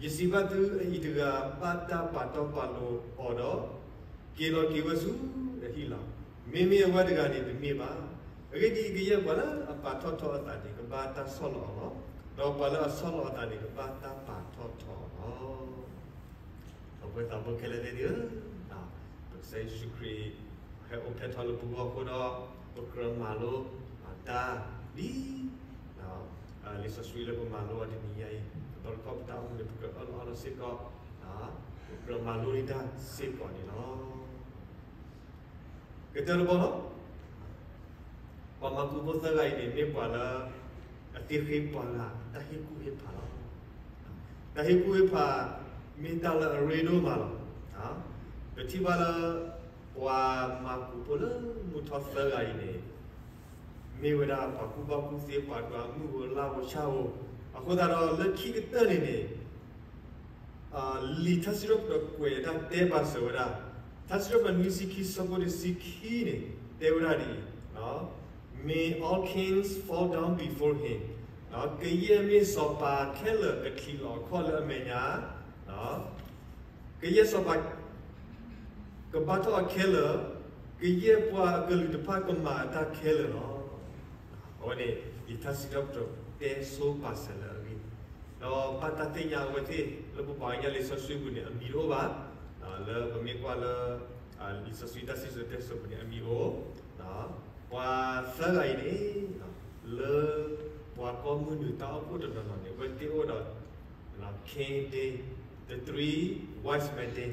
ယစံးဘၣ်သုအအံၤတဂၤ ဘၣ်တၢ်ပာ်တီပာ်လိၤအီၤဒီး က့ၤလီၤက့ၤဝဲဆူအဟံၣ်လီၤ. မ့မ့ၢ်အဝဲတဂၤန့ၣ်တမ့ၢ်ဘၣ်. အဂ့ၢ်ဒ်အံၤ, ကယဲၢ်ပှၤလၢအပာ်ထီၣ်ထီအသးန့ၣ် ကဘၣ်တၢ်ဆီၣ်လီၤအီၤလီၤ. ဒီးပှၤလၢအဆီၣ်လီၤအသးန့ၣ် ကဘၣ်တၢ်ပာ်ထီၣ်ထီအီၤလီၤ. ဒီပုၢ်ဝဲၢ်သးဘိခဲလၢာ်သ့ၣ်ဧၢ, ပကစၢ်ယ့ၣ်ၡူးခရံာ် ဟဲအိၣ်ဖျဲၣ်ထီၣ်လၢပဂီၢ်အဃိဒီး ပကြၢးမၤလိအတၢ်ဒ် လံာ်စီဆှံလၢပမၤလိအီၤတနံၤညါအံၤ, ပတီၢ်တခီပတၢ်အိၣ်မူန့ၣ် ပကြၢးအၢၣ်လီၤအီလီၤစ့ၢ်ကီး, ပကြၢးမၤလိန့ၢ်တၢ်စ့ၢ်ကီးန့ၣ်လီၤ. ကတၢၢ်တဘီလီၤ. ပှၤမၤကူးဖိသၢဂၤအံၤန့ၣ် မ့ၢ်ပှၤလၢ အသ့ဃ့ပှၤဂၤတၢ်ဟ့ၣ်ကူၣ်ဟ့ၣ်ဖးလီၤ. တၢ်ဟ့ၣ်ကူၣ်ဟ့ၣ်ဖး မ့ၢ်တၢ်လၢအရ့ဒိၣ်မးလီၤ. ပထံၣ်ဘၣ်လၢ ပှၤမၤကူးဖိလၢမုၢ်ထီၣ်သၢဂၤအံၤန့ၣ် မ့ၢ်ဝဲဒၣ်ပှၤကူၣ်ဘၣ်ကူၣ်သ့ ပှၤဒွးမုၢ်ဧိၤလါဧိၤဆၣ်ဧိၤ, အဃိသတးဒီးလၢခံကတၢၢ်န့ၣ်န့ၣ် လံာ်ထါစံးထီၣ်ပတြၢၤကွဲးတၢ်တဲပာ်စၢၤဝဲဒၣ်, ထါစံးထီၣ်ပတြၢၤနွံဆံခံဆၢဖိတဆံခံန့ၣ် တဲဝဲဒၣ်ဒ်အံၤ, May all kings fall down before him. ကယဲၢ်မ့ၢ်စီၤပၤခဲလၢာ်ကချံးလီၤအခီၣ်လၢအမဲာ်ညါ, ကယဲၢ်စီၤပၤ ကဘါထီၣ်အခဲလၢာ်, ကယဲၢ်ပှၤအကလုာ်တဖၣ်ကမၤအတၢ်ခဲလၢာ်လီၤ. အဝဲန့ၣ် လံာ်ထါစံးထီၣ်ပတြၢၤတဲဆိပာ်စၢၤလၢအဂ့ၢ်, ဒီးဘၣ်တၢ်သ့ၣ်ညါအဝဲသ့ၣ် လၢပပှၤကညီလံာ်စီဆှံပူၤန့ၣ် အမံၤတအိၣ်ဘၣ်, လၢပမ့ၢ်ကွၢ်လၢ လံာ်စီဆှံတၢ်စံၣ်စိၤတဲစိၤပူၤန့ၣ် အမံၤအိၣ်, ပှၤသၢဂၤအံၤန့ၣ် လၢပှၤကိးမုၢ်နုာ်တၢ်အိၣ်ဖှိၣ်တနီၤနီၤန့ၣ် အဝဲသ့ၣ်အိၣ်ဒီး King Day, the three wise men day,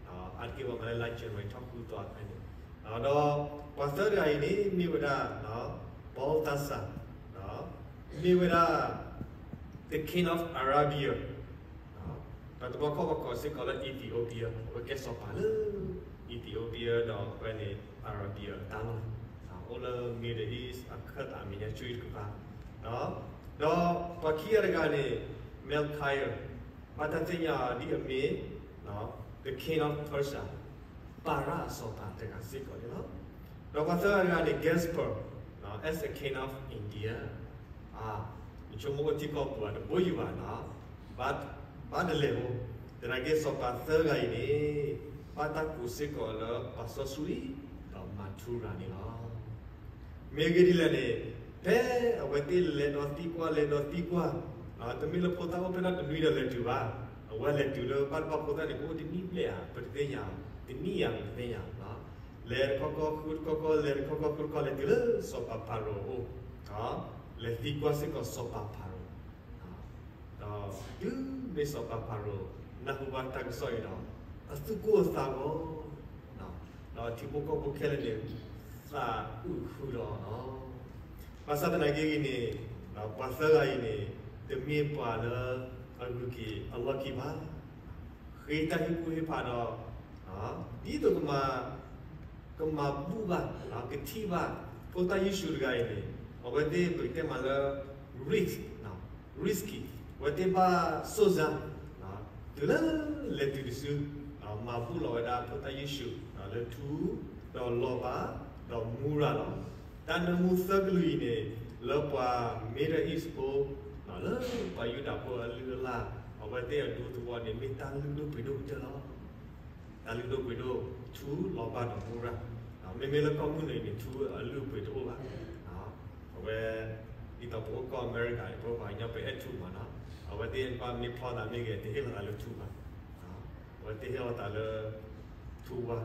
အါတက့ၢ်ပှၤမၤလၢ လါ January ထီၣ်ဃုသီအခါန့ၣ်, ဒီးပှၤသၢဂၤအံၤန့ၣ် မ့ၢ်ဝဲဒၣ် Balthasar, မ့ၢ်ဝဲဒၣ် the king of Arabia, ဒီးတဘျီခီၣ်ပှၤကိးစ့ၢ်ကီးလၢ Ethiopia, အဝဲကဲစီၤပၤလၢ Ethiopia ဒီးအဝဲန့ၣ် Arabia အတၢ်လီၢ်, အိၣ်လၢ Middle East အခၢၣ်သးအမဲာ်ညါကၠူအံၤတကပၤ, ဒီးပှၤခံဂၤတဂၤန့ၣ် Melchior, ဘၣ်တၢ်သ့ၣ်ညါအီၤဒ်အမ့ၢ် the king of Persia, ပၤရၣ်အစီၤပၤတဂၤစ့ၢ်ကီးန့ၣ်လီၤ. ဒီးပှၤသၢဂၤတဂၤန့ၣ် Gaspar, as the king of India, ယဆိကမိၣ်အိၣ်ထံကီၢ်ပူၤတဘိယူၤဘၣ်နီၤ, ဘၣ်တလဲၤဖိ, သနာ်က့စီၤပၤသၢဂၤအံၤန့ၣ် ဘၣ်တၢ်ကူးစ့ၢ်ကီးလၢပှၤစီဆှံ ဒီး Mathura န့ၣ်လီၤ. မ့ၢ်ဂ့ၢ်ဒ်လဲၣ်န့ၣ်, ဖဲအဝဲသ့ၣ်လဲၤဒီးသံကွၢ်လဲၤဒီးသံကွၢ်, တမ့ၢ်လၢဖိသၣ်အိၣ်ဖျဲၣ်ထီၣ်တနွံဒီးလဲၤတုၤဘၣ်, အဝဲလဲၤတုၤလၢဘၣ်တဘၣ်ဖိသၣ်န့ၣ် ကအိၣ်တနံၣ်ဘျဲၣ်ဧါ, ပတသ့ၣ်ညါ, တနံၣ်ဧါ ပတသ့ၣ်ညါ, လဲၤတခီခီဃုတခီခီ လဲၤတခီခီဃုတခီ လဲၤတုၤလၢစီၤပၤဖၤရိၤအအိၣ်, လဲၤသံကွၢ်စ့ၢ်ကီးစီၤပၤဖၤရိၤ ဒီးတုၤမ့ၢ်စီၤပၤဖၤရိၤ နၢ်ဟူဘၣ်တၢ်ကစီၣ်အံၤဒီး အသူၣ်ကိၢ်အသးဂီၤ, ဒီးထံဖိကီၢ်ဖိခဲလၢာ်န့ၣ် သးအုးဃုာ်ဒီးအီၤလီၤ. ဘၣ်ဆၣ်သနာ်က့အံၤန့ၣ်, ပှၤသၢဂၤအံၤန့ၣ် တမ့ၢ်ပှၤလၢအဂုၤက့ၤအလီၢ်က့ၤဘၣ်. ဃ့တၢ်ဟ့ၣ်ကူၣ်ဟ့ၣ်ဖးဒီး ဒ်သိးကမၤ ကမၤဘူၣ်ဘၣ်, ကထံၣ်ဘၣ် ဖိသၣ်ယ့ၣ်ၡူးတဂၤအံၤန့ၣ် အဝဲသ့ၣ်ပကတဲမးလၢ risk, risky, အဝဲသ့ၣ်ဘၣ်စိၣ်စၢ်, တုၤလၢလဲၤတုၤတစု မၤဘူၣ်လီၤဝဲဒၣ်ဖိသၣ်ယ့ၣ်ၡူး လၢထူ, ဒီးလီၤဘၣ်, ဒီးမူရၤလီၤ. တၢ်နၢမူသၢကလုာ်အံၤန့ၣ် လၢပှၤ Middle East ဖိ, လၢပှၤယူဒၤဖိအလုၢ်အလၢ်, အဝဲသ့ၣ်အဒူသဝီန့ၣ် မ့ၢ်တၢ်လုၢ်ဒိၣ်ပှ့ၤဒိၣ်ကတၢၢ်လီၤ. တၢ်လုၢ်ဒိၣ်ပှ့ၤဒိၣ်, ထူ, လီၤဘၣ် ဒီးမူရၤ. မ့မ့ၢ်လၢကီၢ်မုၢ်နုာ်အံၤန့ၣ် ထူအလုၢ်အပှ့ၤတအိၣ်ဘၣ်. အဝဲ ဒ်သိးပအိၣ်ကီၢ်အမဲရကၤန့ၣ် ပှၤကညီပအဲၣ်ထူမးနီၤ. အဝဲသ့ၣ်ပှၤမ့ၢ်ဖျီသးမ့ၢ်ဂ့ၤ တဟ့ၣ်လီၤသးလၢထူဘၣ်. အဝဲသ့ၣ်ဟ့ၣ်လီၤသးလၢ ထူဝါ,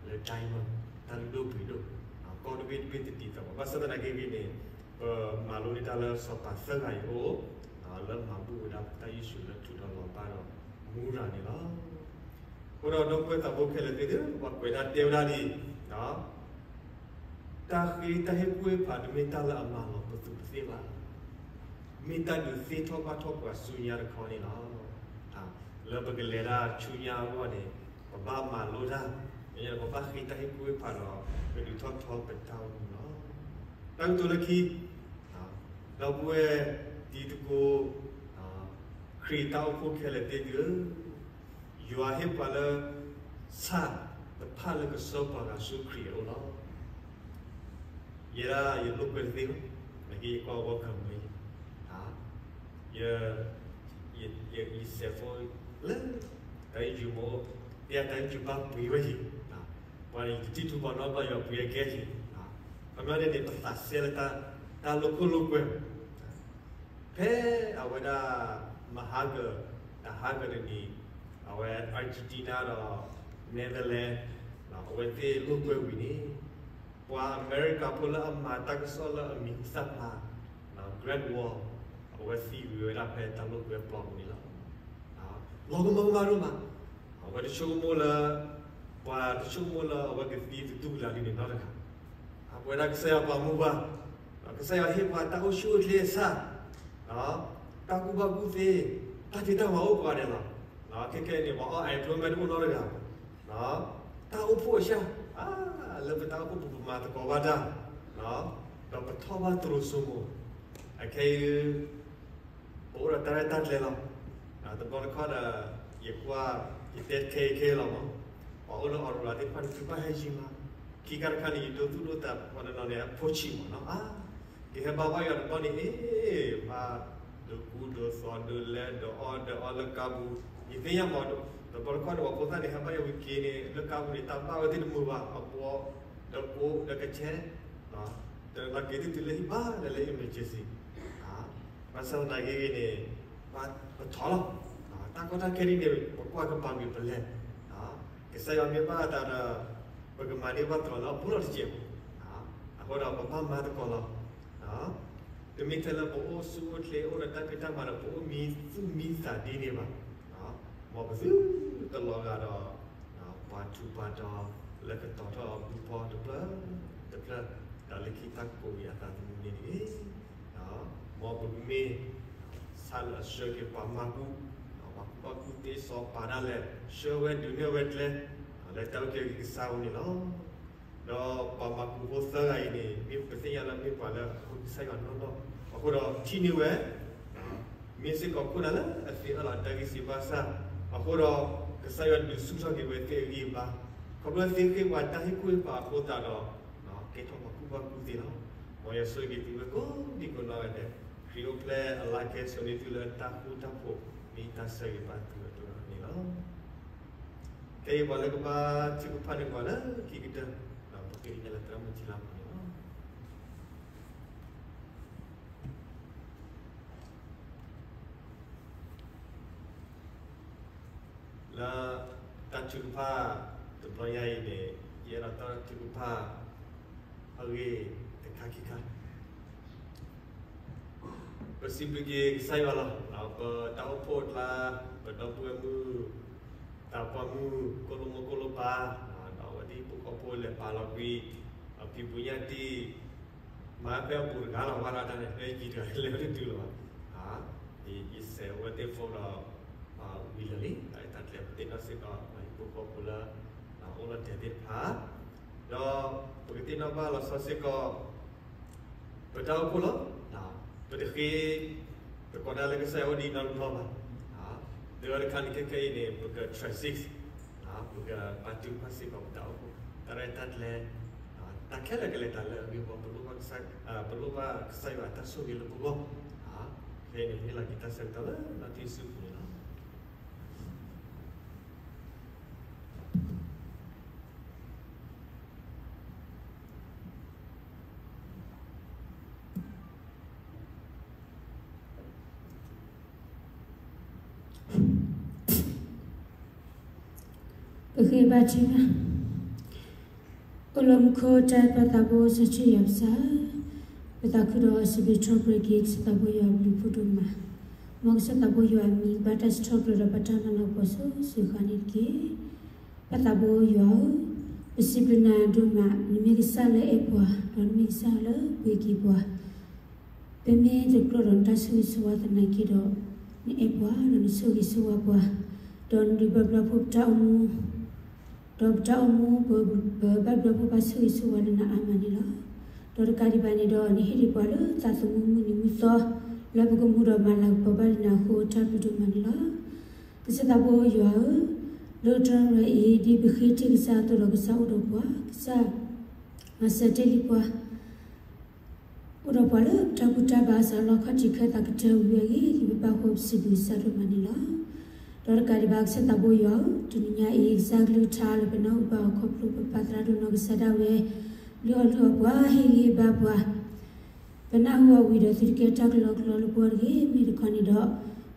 လၢ diamond, တၢ်လုၢ်ဒိၣ်ပှ့ၤဒိၣ်, ကီၢ်တဘ့ၣ်တဘ့ၣ်တဒ်သိးဘၣ်. ဘၣ်ဆၣ်သနာ်က့ဂ့ၤန့ၣ် ပမၤလိန့ၢ်တၢ်လၢစီၤပၤသၢဂၤအံၤအအိၣ်, လၢမၤဘူၣ်ဝဲဒၣ်တၢ်ယုၢ်ဆူၣ်လၢထူဒီးလီၤဘၣ်ဒီးမူရၤန့ၣ်လီၤ. အဃိဒီးဒီပုၢ်ဝဲၢ်သးဘိခဲလၢာ်သ့ၣ်ဧၢ, ပှၤကွဲးတၢ်တဲဝဲဒၣ်ဒ်အံၤ, တၢ်ဃ့တၢ်ဟ့ၣ်ကူၣ်ဟ့ၣ်ဖးတမ့ၢ်တၢ်လၢအမၤလီၤပသူၣ်ပသးဘၣ်. မ့ၢ်တၢ်ဒုးသ့ၣ်ထီၣ်ဘၣ်ထီၣ်ပှၤဆူညါတခီန့ၣ်လီၤ. လၢပကလဲၤတၢ်ဆူညါအဂီၢ်န့ၣ် ပဘၣ်မၤလိတၢ်, ပဘၣ်ဃ့တၢ်ဟ့ၣ်ကူၣ်ဟ့ၣ်ဖးဒီး ကဒုးထီၣ်ထီပတၢ်အိၣ်မူလီၤ. တၢ်ကတိၤလၢခံ, ဒီပုၢ်ဝဲၢ်တံၤသကိး, ခရံာ်တၢ်အိၣ်ဖှိၣ်ခဲလၢာ်သ့ၣ်ဧၢ, ယွၤဟ့ၣ်ပှၤလၢ ဆၣ်တဖၣ်လၢကဆှၢပှၤဂၤဆူခရံာ်အအိၣ်လီၤ. ယဲဒၣ်ယလိာ်ကွဲတသ့ဘၣ်, နာ်က့ယကွၢ်ဝီကမ့ၢ်, ယ, ယ, ယ cell phone လၢ တၢ်အံၤယုၤမ့ၢ်, ယတၢ်အံၤယုၤဘၣ်ပှ့ၤဝဲယံၤ, ပှၤန့ၣ်ယတထံၣ်ထူပှၤနီတဘျီယွၤပှ့ၤအကဲယံၤ, ခီပညီန့ၣ်န့ၣ် ပသးစဲလၢတၢ်လိာ်ခိၣ်လိာ်ကွဲ ဖဲအဝဲဒၣ် မဟါကၢၤ, တဟါကၢၤတနံၤ, အဝဲ Argentina ဒီး Netherlands အဝဲသ့ၣ်လိာ်ကွဲဝံၤန့ၣ်, ပှၤအမဲရကၤဖိလၢအမၤတၢ်ကစီၣ်လၢအမံၤဟူသၣ်ဖျါ, Great Wall အဝဲသံဝံၤဝဲဒၣ်ဖဲတၢ်လိာ်ကွဲပျီပူၤန့ၣ်လီၤ. လီၤကမၢကမၣ်ဒိၣ်မး, အဝဲတဆိကမိၣ်လၢ ပှၤတဆိကမိၣ်လၢအဝဲကသံသတူၢ်ကလာ်လံန့ၣ်နီတဂၤ, အပဝဲဒၣ်ကစၢ်ယွၤပာ်မူပှၤ, ကစၢ်ယွၤဟ့ၣ်ပှၤတၢ်အိၣ်ဆူၣ်အိၣ်ချ့အဆၣ်, တၢ်ကူၣ်ဘၣ်ကူၣ်သ့, တၢ်ဖံးတၢ်မၤအိၣ်ပှၤန့ၣ်လီၤ. ခဲခဲအံၤန့ၣ် ပှၤအီၣ် unemployment တအိၣ်နီတဂၤ, တၢ်အိၣ်ဖှိၣ်အဆၣ်, လၢပတၢ်အိၣ်ဖှိၣ်ပူၤပမၤသကိးဘၣ်တၢ်, ဒီးပထီၣ်ဘၣ်တရူးစိမိၤ, အခဲအံၤ ပအိၣ်ဒီးတၢ်ရဲၣ်တၢ်ကျဲၤလီၤ. တဘျီတခီၣ်ဒီး ယကွၢ် ယတဲခဲအံၤခဲအံၤလီၤမး, ပှၤအိၣ်လၢ Aurora သ့ၣ်တဖၣ်န့ၣ် သုဘၣ်ဟဲယံၤမး, ခံခါတခါန့ၣ် ယဒိသူၣ်ဒိသးပှၤတနီၤန့ၣ် အဖိဆံးမးနီၤ, အါ, ကဟဲဘါဘၣ်ယွၤတဘျီန့ၣ် အ့ၣ်, ဘၣ်ဒိးကူဒိးသိးဒိးလဲၤ ဒိးအီၣ်ဒိးအီလၢကါပူၤ, ယသ့ၣ်ညါမး, တဘျီတခီၣ်န့ၣ် ပှၤဖိသၣ်န့ၣ် ဟဲဘါယွၤဝံၤက့ၤန့ၣ် လၢကါပူၤန့ၣ် တၢ်ဘၣ်ဝဲသ့ၣ်တမုာ်ဘၣ်, အဘှီ, ဒီးကိး, ဒီးကဆဲး တလီၤက့ၤသ့ၣ်တုၤလၢဟံၣ်ဘၣ်လၢလၢ emergency, ဘၣ်ဆၣ်သနာ်က့ဂ့ၤန့ၣ် ပထီၣ်လီၤ. တၢ်ကီတၢ်ခဲဒ်န့ၣ် ပကွၢ်ကပၤကွံာ်ပလဲၤ, ကစၢ်ယွၤမ့ၢ်ဘၣ်အသးဒီး ပကမၤန့ၢ်ဘၣ်သရိာ်လၢအဘူးလီၤတစဲးဖိ, အဃိဒီးပဘၣ်မၤသကိးလီၤ. တမ့ၢ်ထဲလၢပအိၣ်ဆူၣ်အိၣ်ချ့ အိၣ်ဒီးတၢ်ဖံးတၢ်မၤဒီး ပအိၣ်မံသူၣ်မံသးဒ်န့ၣ်ဘၣ်, မ်ပသုတလီၤဂာ်ဒီး ပှၤထူးပှၤတီၤ လၢကတီၤထီၣ်အပူၤဖီတဖျၢၣ်တဖျၢၣ် ဒီးလၢခံတၢ်ကိးဝံၤအသးသမူန့ၣ်တဂ့ၤ, မ်ပကမ့ၢ် ဆၣ်လၢအဆှၢက့ၤပှၤမၤကူ, ပှၤကူဘၣ်ကူသ့စီၤပၤဒၣ်လဲာ် ဆှၢဝဲဒုးနဲၣ်ဝဲကျဲ, လၢတၢ်အုၣ်က့ၤဂ့ၤကစၢ်အအိၣ်န့ၣ်လီၤ. ဒီးပှၤမၤကူဖိသၢဂၤအံၤန့ၣ် မ့ၢ်ပသ့ၣ်ညါလၢမ့ၢ်ပှၤလၢအဃုကစၢ်ယွၤနီၢ်နီၢ်, အဃိဒီးထံၣ်န့ၢ်ဝဲ မ့ၢ်စ့ၢ်ကီးခိၣ်နၢ်လၢအသ့အၢၣ်လီၤတၢ်ဂံၢ်စၢ်ဘါစၢ်, အဃိဒီး ကစၢ်ယွၤဒုးဆူၣ်ထီၣ်က့ၤဝဲသ့ၣ်အဂံၢ်အဘါ, ခီဖျိသ့ဃ့ပှၤတၢ်ဟ့ၣ်ကူၣ်ဟ့ၣ်ဖးအဃိသတးဒီး ကဲထီၣ်ပှၤကူဘၣ်ကူသ့လီၤ. မ်ယွၤဆိၣ်ဂ့ၤသုဝဲကိးဒံကိးနီၢ်ဂၤဒဲး, ခရံာ်အိၣ်ဖျဲၣ်အလၤကဲစိာ်န့ၢ်သုလၢတၢ်ဃူတၢ်ဖိး မ့ၢ်တၢ်ဆၢဂ့ၤဘၣ်သုအသိးန့ၣ်လီၤ. ခဲအံၤပှၤလၢကဘါထုကဖၣ်န့ၢ်ပှၤလၢခံကတၢၢ်, ဒီးပဃ့ကညးလၢသရၣ်မုၣ်ထံလါမူန့ၣ်လီၤ. လၢတၢ်ထုကဖၣ်တဘျီညါအံၤန့ၣ် ယအဲၣ်ဒိးတၢ်ထုကဖၣ်အဂ့ၢ်တခါခံခါ, ပစံးဘျုးက့ၤကစၢ်ယွၤလီၤ. ပတၢ်အိၣ်ဖှိၣ်အကျါ, ပဒီပုၢ်ဝဲၢ်မုၣ်, သးပှၢ်မုၣ်, ကိၣ်လိမိၢ်ကိၣ်လိပၢ်, ဒီးအဝဲသ့ၣ်ဟံၣ်ဖိဃီဖိလဲၤပာ်လီၤကွံာ်, အဖံးပူၤညၣ်တံၢ် မၤဖဲအပူၤတဂၤလီၤ ဘၣ်ဒီးတၢ်န့ၣ် ဖဲယံၤတဂၤလဲၤတတုၤလီၤဘၣ်. ယ ယ ယစဲးအဝဲသ့ၣ်ဖိဒီး ဝံၤလၢာ်လံ, တၢ်ကျဲၤပသ့ၣ်နီၣ်စ့ၢ်ကီး ဟံၣ်ဖိဃီဖိလၢ အိၣ်လီၤတဲာ်သ့ၣ်တဖၣ်, ဒီးပကသ့ၣ်နီၣ်ဘၣ်လီၤဆီစ့ၢ်ကီး ပတၢ်အိၣ်ဖှိၣ်လီၤ. ပတဃ့ ပကိးတၢ်လၢကစၢ်ယွၤအိၣ်ဒံးနီတဘျီဘၣ်. ဒီးတခါန့ၣ်ခဲခဲအံၤန့ၣ် ပက transit ပကပာ်တ့ၢ်ကွၢ်စ့ၢ်ကီးပတၢ်အိၣ်ဖှိၣ် တၢ်ရဲၣ်တၢ်ကျဲၤ တၢ်ခဲလၢာ်ကလဲၤတၢ်လၢအဂ့ၢ်အဝီ ပလိၣ်ဘၣ်ကစၢ်ယွၤအတၢ်ဆိၣ်ဂ့ၤလၢပဂီၢ်, ဖဲန့ၣ်မ့ၢ်လီၤက့ၤတၢ်ဆၢကတီၢ်လၢနီၢ်တံၢ်ဆူပူၤန့ၣ်လီၤ. ပဃ့ဘါထုကဖၣ်. အိၣ်လၢမူခိၣ်တၢ်ပၢသးဘိစီဆှံယွၤပစၢ်, ပသးခုဒီးစံးဘျုးထီၣ်ပတြၢၤက့ၤ ကစၢ်သးဘိယွၤအဘျုးအဖှိၣ်ဒိၣ်မး, မ်ကစၢ်သးဘိယွၤအမံၤကဘၣ်တၢ်စံးထီၣ်ပတြၢၤဒီးပတၢ်မၤလၤကပီၤစိၤစိၤဃၣ်ဃၣ်န့ၣ်တက့ၢ်. ပၢ်သးဘိယွၤဧၢ, ပစံးဘျုးနၤဒိၣ်မး, နမ့ၢ်ကစၢ်လၢအဲၣ်ပှၤ, ဒီးနမ့ၢ်ကစၢ်လၢပှ့ၤက့ၤပှၤ, ပမ့ၢ်တကျိၣ်ဒီးနတၢ်ဆိၣ်ဂ့ၤဆိၣ်ဝါသနာ်က့ဒီး, နအဲၣ်ပှၤဒီးနဆိၣ်ဂ့ၤဆိၣ်ဝါပှၤ, ဒီးနဒုးဘၣ်ဘျုးဖှိၣ်ပတၢ်အိၣ်မူ, ဒီးပတၢ်အိၣ်မူပဘၣ်ဘျုးဘၣ်ဖှိၣ်ဘၣ်ဆိၣ်ဂ့ၤဆိၣ်ဝါလၢနအါမးန့ၣ်လီၤ. ဒီးတကးဒံးဘၣ်န့ၣ်ဒီး နဟ့ၣ်ဒံးပှၤလၢသးသမူမုၢ်နံၤမုၢ်သီ, လၢပကမူဒီးမၤလၤကပီၤဘၣ်ဒံးနၤအဃိ တၢ်ဘျုးဒိၣ်မးန့ၣ်လီၤ. ကစၢ်သးဘိယွၤဧၢ, လၢတရၢအံၤ ဒ်ပဃ့တ့ၢ်ကစၢ်အသိးဒီး ကစၢ်အိၣ်ဒီးပှၤ, ကစၢ်မၤစၢၤတ့ၢ်လံပှၤ အိၣ်ဒီးပှၤလၢတၢ်ဘူၣ်တၢ်ဘါစးလီခီၣ်ထံးခဲသးကတၢၢ်ဝံၤအဂ့ၢ် ယဘၣ်ဘၣ်ဃိပစံးဘျုးကစၢ်ဒိၣ်မးန့ၣ်လီၤ. ဒီးတကးဒံးဘၣ်ကစၢ်သးဘိယွၤဧၢ, တနံၤညါအံၤ ကစၢ်ကလုၢ်ကထါလၢပနၢ်ဟူဘၣ်အီၤခီဖျိပပၢ်သရၣ်ဒိၣ်နီၢ်ကစၢ်ဒၣ်ဝဲ, လုၢ်အီၣ်လုၢ်အီပှၤ ဟ့ၣ်ဂံၢ်ဟ့ၣ်ဘါပှၤ ပနၢ်ဟူအီၤဝံၤဒီး သုတကဲတၢ်ကလီကလီလၢပဂီၢ်တဂ့ၤ, မ့ၢ်တခီန့ၣ်ဒီး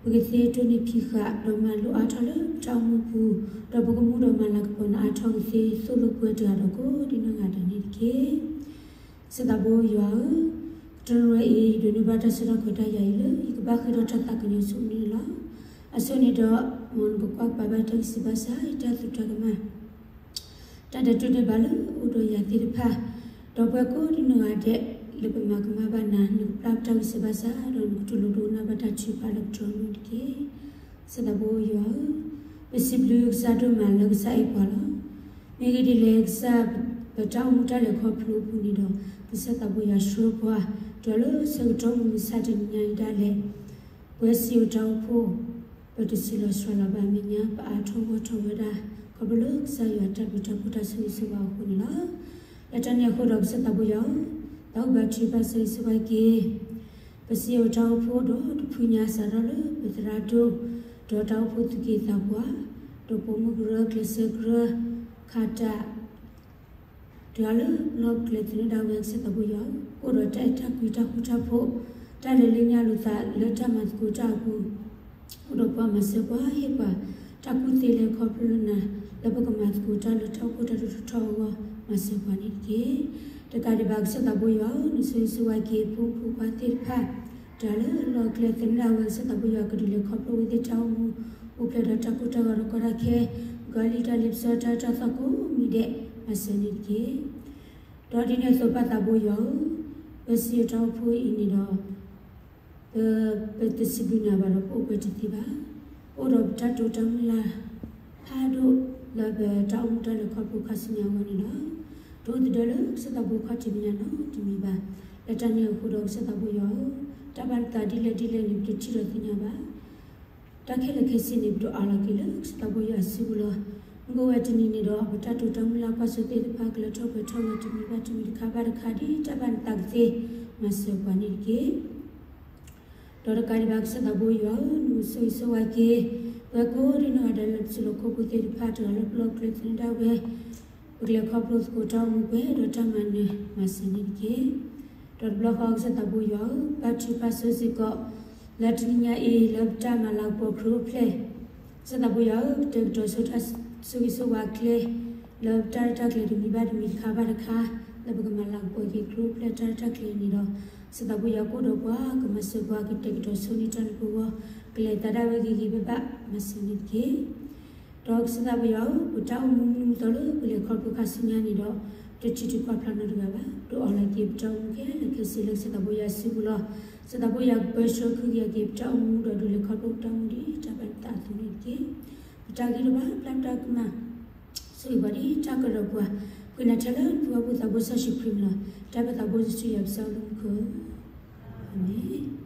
ပကသ့တိၢ်နီၣ်ဖံးဃာ် ဒီးမၤလိအါထီၣ်လၢပတၢ်အိၣ်မူပူၤ, ဒီးပကမူဒီးမၤလၤကပီၤနၤအါထီၣ်ကသ့သိၣ်လိပှဲၤတဂၤဒီးကိးဒံနီၢ်ဂၤဒဲးန့ၣ်တက့ၢ်. ကစၢ်သးဘိယွၤဧၢ, တရၢအံၤ ယဒိးန့ၢ်ဘၣ်တၢ်ဆၢတၢ်ကီတၢ်ယာ်အံၤလၢ ယကဘၣ်ဃ့ထီၣ်တၢ်သးကညီၤဆူနၤန့ၣ်လီၤ. အဆိန့ၣ်ဒီး မ်နကကွၢ်ကပၤဘၣ်တၢ်ဂံၢ်စၢ်ဘါစၢ် ယတၢ်သရူးတၢ်ကမၣ် တၢ်ဒဲးတိၢ်ဒဲးဘးလၢအအိၣ်ဒီးယၤသ့ၣ်တဖၣ်, ဒီးပှၤကိးဒံနီၢ်ဂၤဒဲး လၢပမၤကမၣ်ဘၣ်နၤ နကပျၢ်ပတၢ်ဂံၢ်စၢ်ဘါစၢ် ဒီးနကတူၢ်လိာ်ဒိကနၣ်ဘၣ်တၢ်ထုကဖၣ်လၢပတြၢၤမုၢ်တက့ၢ်. ကစၢ်သးဘိယွၤဧၢ, ပစံးဘျုးကစၢ်ဒိၣ်မးလၢကစၢ်အဲၣ်ပှၤလီၤ. မ့ၢ်ဂ့ၢ်ဒ်လဲၣ် ကစၢ် ပတၢ်အိၣ်မူတၢ်လဲၤခီဖျိအပူၤန့ၣ်ဒီး ကစၢ်သးဘိယွၤဆှၢပှၤ တုၤလၢဆၢကတီၢ်မုၢ်မဆါတနံၤညါအံၤဒၣ်လဲာ် ပဝဲစံးအီၤတၢ်အိၣ်ဖှိၣ် ပတဆံးလီၤစှၤလီၤဘၣ်အမဲာ်ညါ ပအါထီၣ်ဂီၢ်ထီၣ်ဝဲဒၣ် ခီဖျိလၢကစၢ်ယွၤတၢ်ဘျုးတၢ်ဖှိၣ်တၢ်ဆိၣ်ဂ့ၤဆိၣ်ဝါအဃိန့ၣ်လီၤ. လၢတၢ်န့ၣ်အဃိဒီးကစၢ်သးဘိယွၤဧၢ, သးအိၣ်ဘၣ်ထုကဖၣ်ဆိၣ်ဂ့ၤဆိၣ်ဝါက့ၤ ပစံးအီၤတၢ်အိၣ်ဖှိၣ်ဒီးတဖုညါစးထီၣ်လၢပသရၣ်ဒိၣ်, ဒီးတၢ်အိၣ်ဖှိၣ်သူၣ်က့သးပှၢ်, ဒီးပိာ်မုၣ်ကရၢ ကျဲးစၢးကရၢ, ခးတၢ် တုၤအလၢလီၢ်ကျဲၤသနၢၣ်ဒၣ်ဝဲကစၢ်သးဘိယွၤဧၢ, အိၣ်ဒီးတၢ်အဲၣ်တၢ်ကွံတၢ်ဃူတၢ်ဖိး, တၢ်လဲၤလၢညါလိာ်သးလၢတၢ်မၤသကိးတၢ်အပူၤ, အိၣ်ဒီးပှၤမၤစၢၤပှၤဟ့ၣ်ပှၤ, တၢ်ကူၣ်သ့လဲၤခီဖျိလၢနၤ, လၢပကမၤသကိးတၢ်လၢတၢ်အိၣ်ဖှိၣ်တၢ်ဒိၣ်ထီၣ်ထီထီၣ်အဂီၢ် မၤစၢၤပှၤန့ၣ်တက့ၢ်. တကးဒံးဘၣ်ကစၢ်သးဘိယွၤဧၢ, နဆိၣ်ဂ့ၤဆိၣ်ဝါက့ၤဖိမုၣ်ဖိခွါသ့ၣ်တဖၣ်, တုၤအလၢလီၢ်ကျဲၤသနၢၣ်ဝဲကစၢ်သးဘိယွၤကဒုးလဲၤခီဖျိဝဲသ့ၣ်တၢ်အိၣ်မူ, အိၣ်ဖျဲၣ်ဒီးတၢ်ကိၢ်တၢ်ဂီၤဒီးကီတၢ်ခဲ, ကီလံတၢ်လ့ပစီတၢ်တၢ်သီကိးမံၤဒဲး မၤစၢၤန့ၣ်တက့ၢ်. ဒီးဒ်န့ၣ်အသိးပၢ်သးဘိယွၤဧၢ, ပစံးအီၤတၢ်အိၣ်ဖှိၣ်အံၤန့ၣ်ဒီး ပ ပတစံးဘျုးနၤဘၣ်ဒီးပအိၣ်ပှဲၤတသ့ဘၣ်. ပအိၣ်ဒီးပတၢ်တိာ်တၢ်မုၢ်လၢ်ဖးဒိၣ်လၢပတၢ်အိၣ်မူတၢ်လဲၤခီဖျိခါဆူညါအဂီၢ်န့ၣ်လီၤ. တအိၣ်သဒၢလၢကစၢ်သးဘိခီၣ်ထံးမဲာ်ညါနီတမံၤဘၣ်. လၢတၢ်န့ၣ်အဃိဒီးကစၢ်သးဘိယွၤဧၢ, တၢ်ဘၣ်နသးဒ်လဲၣ်ဒ်လဲၣ်န့ၣ် ပတထံၣ်ဒီးသ့ၣ်ညါဘၣ်. တၢ်ခဲလၢာ်ခဲဆ့န့ၣ် ပဒိးအးလီၤက့ၤလၢကစၢ်သးဘိယွၤအစုပူၤလီၤ. မ့ၢ်အိၣ်ဝဲတနံၤန့ၣ်ဒီး ပတၢ်တိာ်တၢ်မုၢ်လၢ်ကွၢ်စိသ့ၣ်တဖၣ် ကလၢထီၣ်ပှဲၤထီၣ်ဝဲတမံၤဘၣ်တမံၤ တခါဘၣ်တခါ ဒ်တၢ်ဘၣ်နသးကသ့ မၤစၢၤပှၤန့ၣ်တက့ၢ်. ဒီးတကးဒံးဘၣ်ကစၢ်သးဘိယွၤဧၢ, နဆိၣ်ဂ့ၤဆိၣ်ဝါက့ၤ ပှၤကိးဒံနီၢ်ဂၤဒဲးလၢပစိၤလီၤခိၣ်ဖိသ့ၣ်တဖၣ် တုၤလၢပလီၢ်ကျဲၤသနၢၣ်ဒၣ်ဝဲ ပကလဲၤခီဖျိသကိးတၢ်အိၣ်မူပှဲၤဒီးတၢ်မၤနၢၤမၤစၢၤန့ၣ်တက့ၢ်. ဒီးတဘျီဃီကစၢ်သးဘိယွၤဧၢ, ဘါထုကဖၣ်ဆိစ့ၢ်ကီး လၢတနံၤညါအံၤ လၢပတၢ်မၤလၤကပီၤခရံာ်အိၣ်ဖျဲၣ် ကစၢ်သးဘိယွၤဧၢ, ကတဲာ်ကတီၤဆိတၢ်ဆိၣ်ဂ့ၤဆိၣ်ဝါကျဲ လၢပတၢ်ရဲၣ်တၢ်ကျဲၤတမံၤဘၣ်တမံၤ တခါဘၣ်တခါ လၢပကမၤလၤကပီၤက့ၤခရံာ်အိၣ်ဖျဲၣ်တၢ်ရဲၣ်တၢ်ကျဲၤန့ၣ်ဒီး ကစၢ်သးဘိယွၤကအိၣ်ဒီးပှၤ ကမၤစၢၤပှၤ ကတဲာ်ကတီၤဆိန့ၢ်တၢ်လၢပဂီၢ် ကလဲၤသးဒၣ်ဝဲဂ့ၤဂ့ၤဘၣ်ဘၣ် မၤစၢၤန့ၣ်တက့ၢ်. ဒီးကစၢ်သးဘိယွၤဧၢ, ပတၢ်အိၣ်မူမုၢ်နံၤမုၢ်သီလၢပလဲၤခီဖျိခါဆူညါန့ၣ်ဒီး တထံၣ်တကွၢ်ဖျါနီတဂၤဘၣ်. ဒိးအးလီၤက့ၤပတၢ်အိၣ်မူခဲလၢာ်ခဲဆ့လၢကစၢ်သးဘိယွၤစုပူၤလီၤ. ကစၢ်သးဘိယွၤကပၢဆှၢခုကယၤက့ၤပတၢ်အိၣ်မူဒီးဒုးလဲၤခီဖျိပတၢ်အိၣ်မူဒ်တၢ်ဘၣ်နသးအသိးန့ၣ်တက့ၢ်. ပတၢ်ဂ့ၤတဘၣ် ပျၢ်ပတၢ်ကမၣ် ဆိၣ်ဂ့ၤပှၤဒ်တၢ်ကရၢပှၤ ဃ့နၤထဲလၢပှၤဖိသးဘိစီဆှံခရံာ်မံၤလီၤ. တၢ်ပၢသးဘိစီဆှံယွၤပစၢ်အိၣ်လၢမူခိၣ်ဧၢ, အၤမ့ၣ်.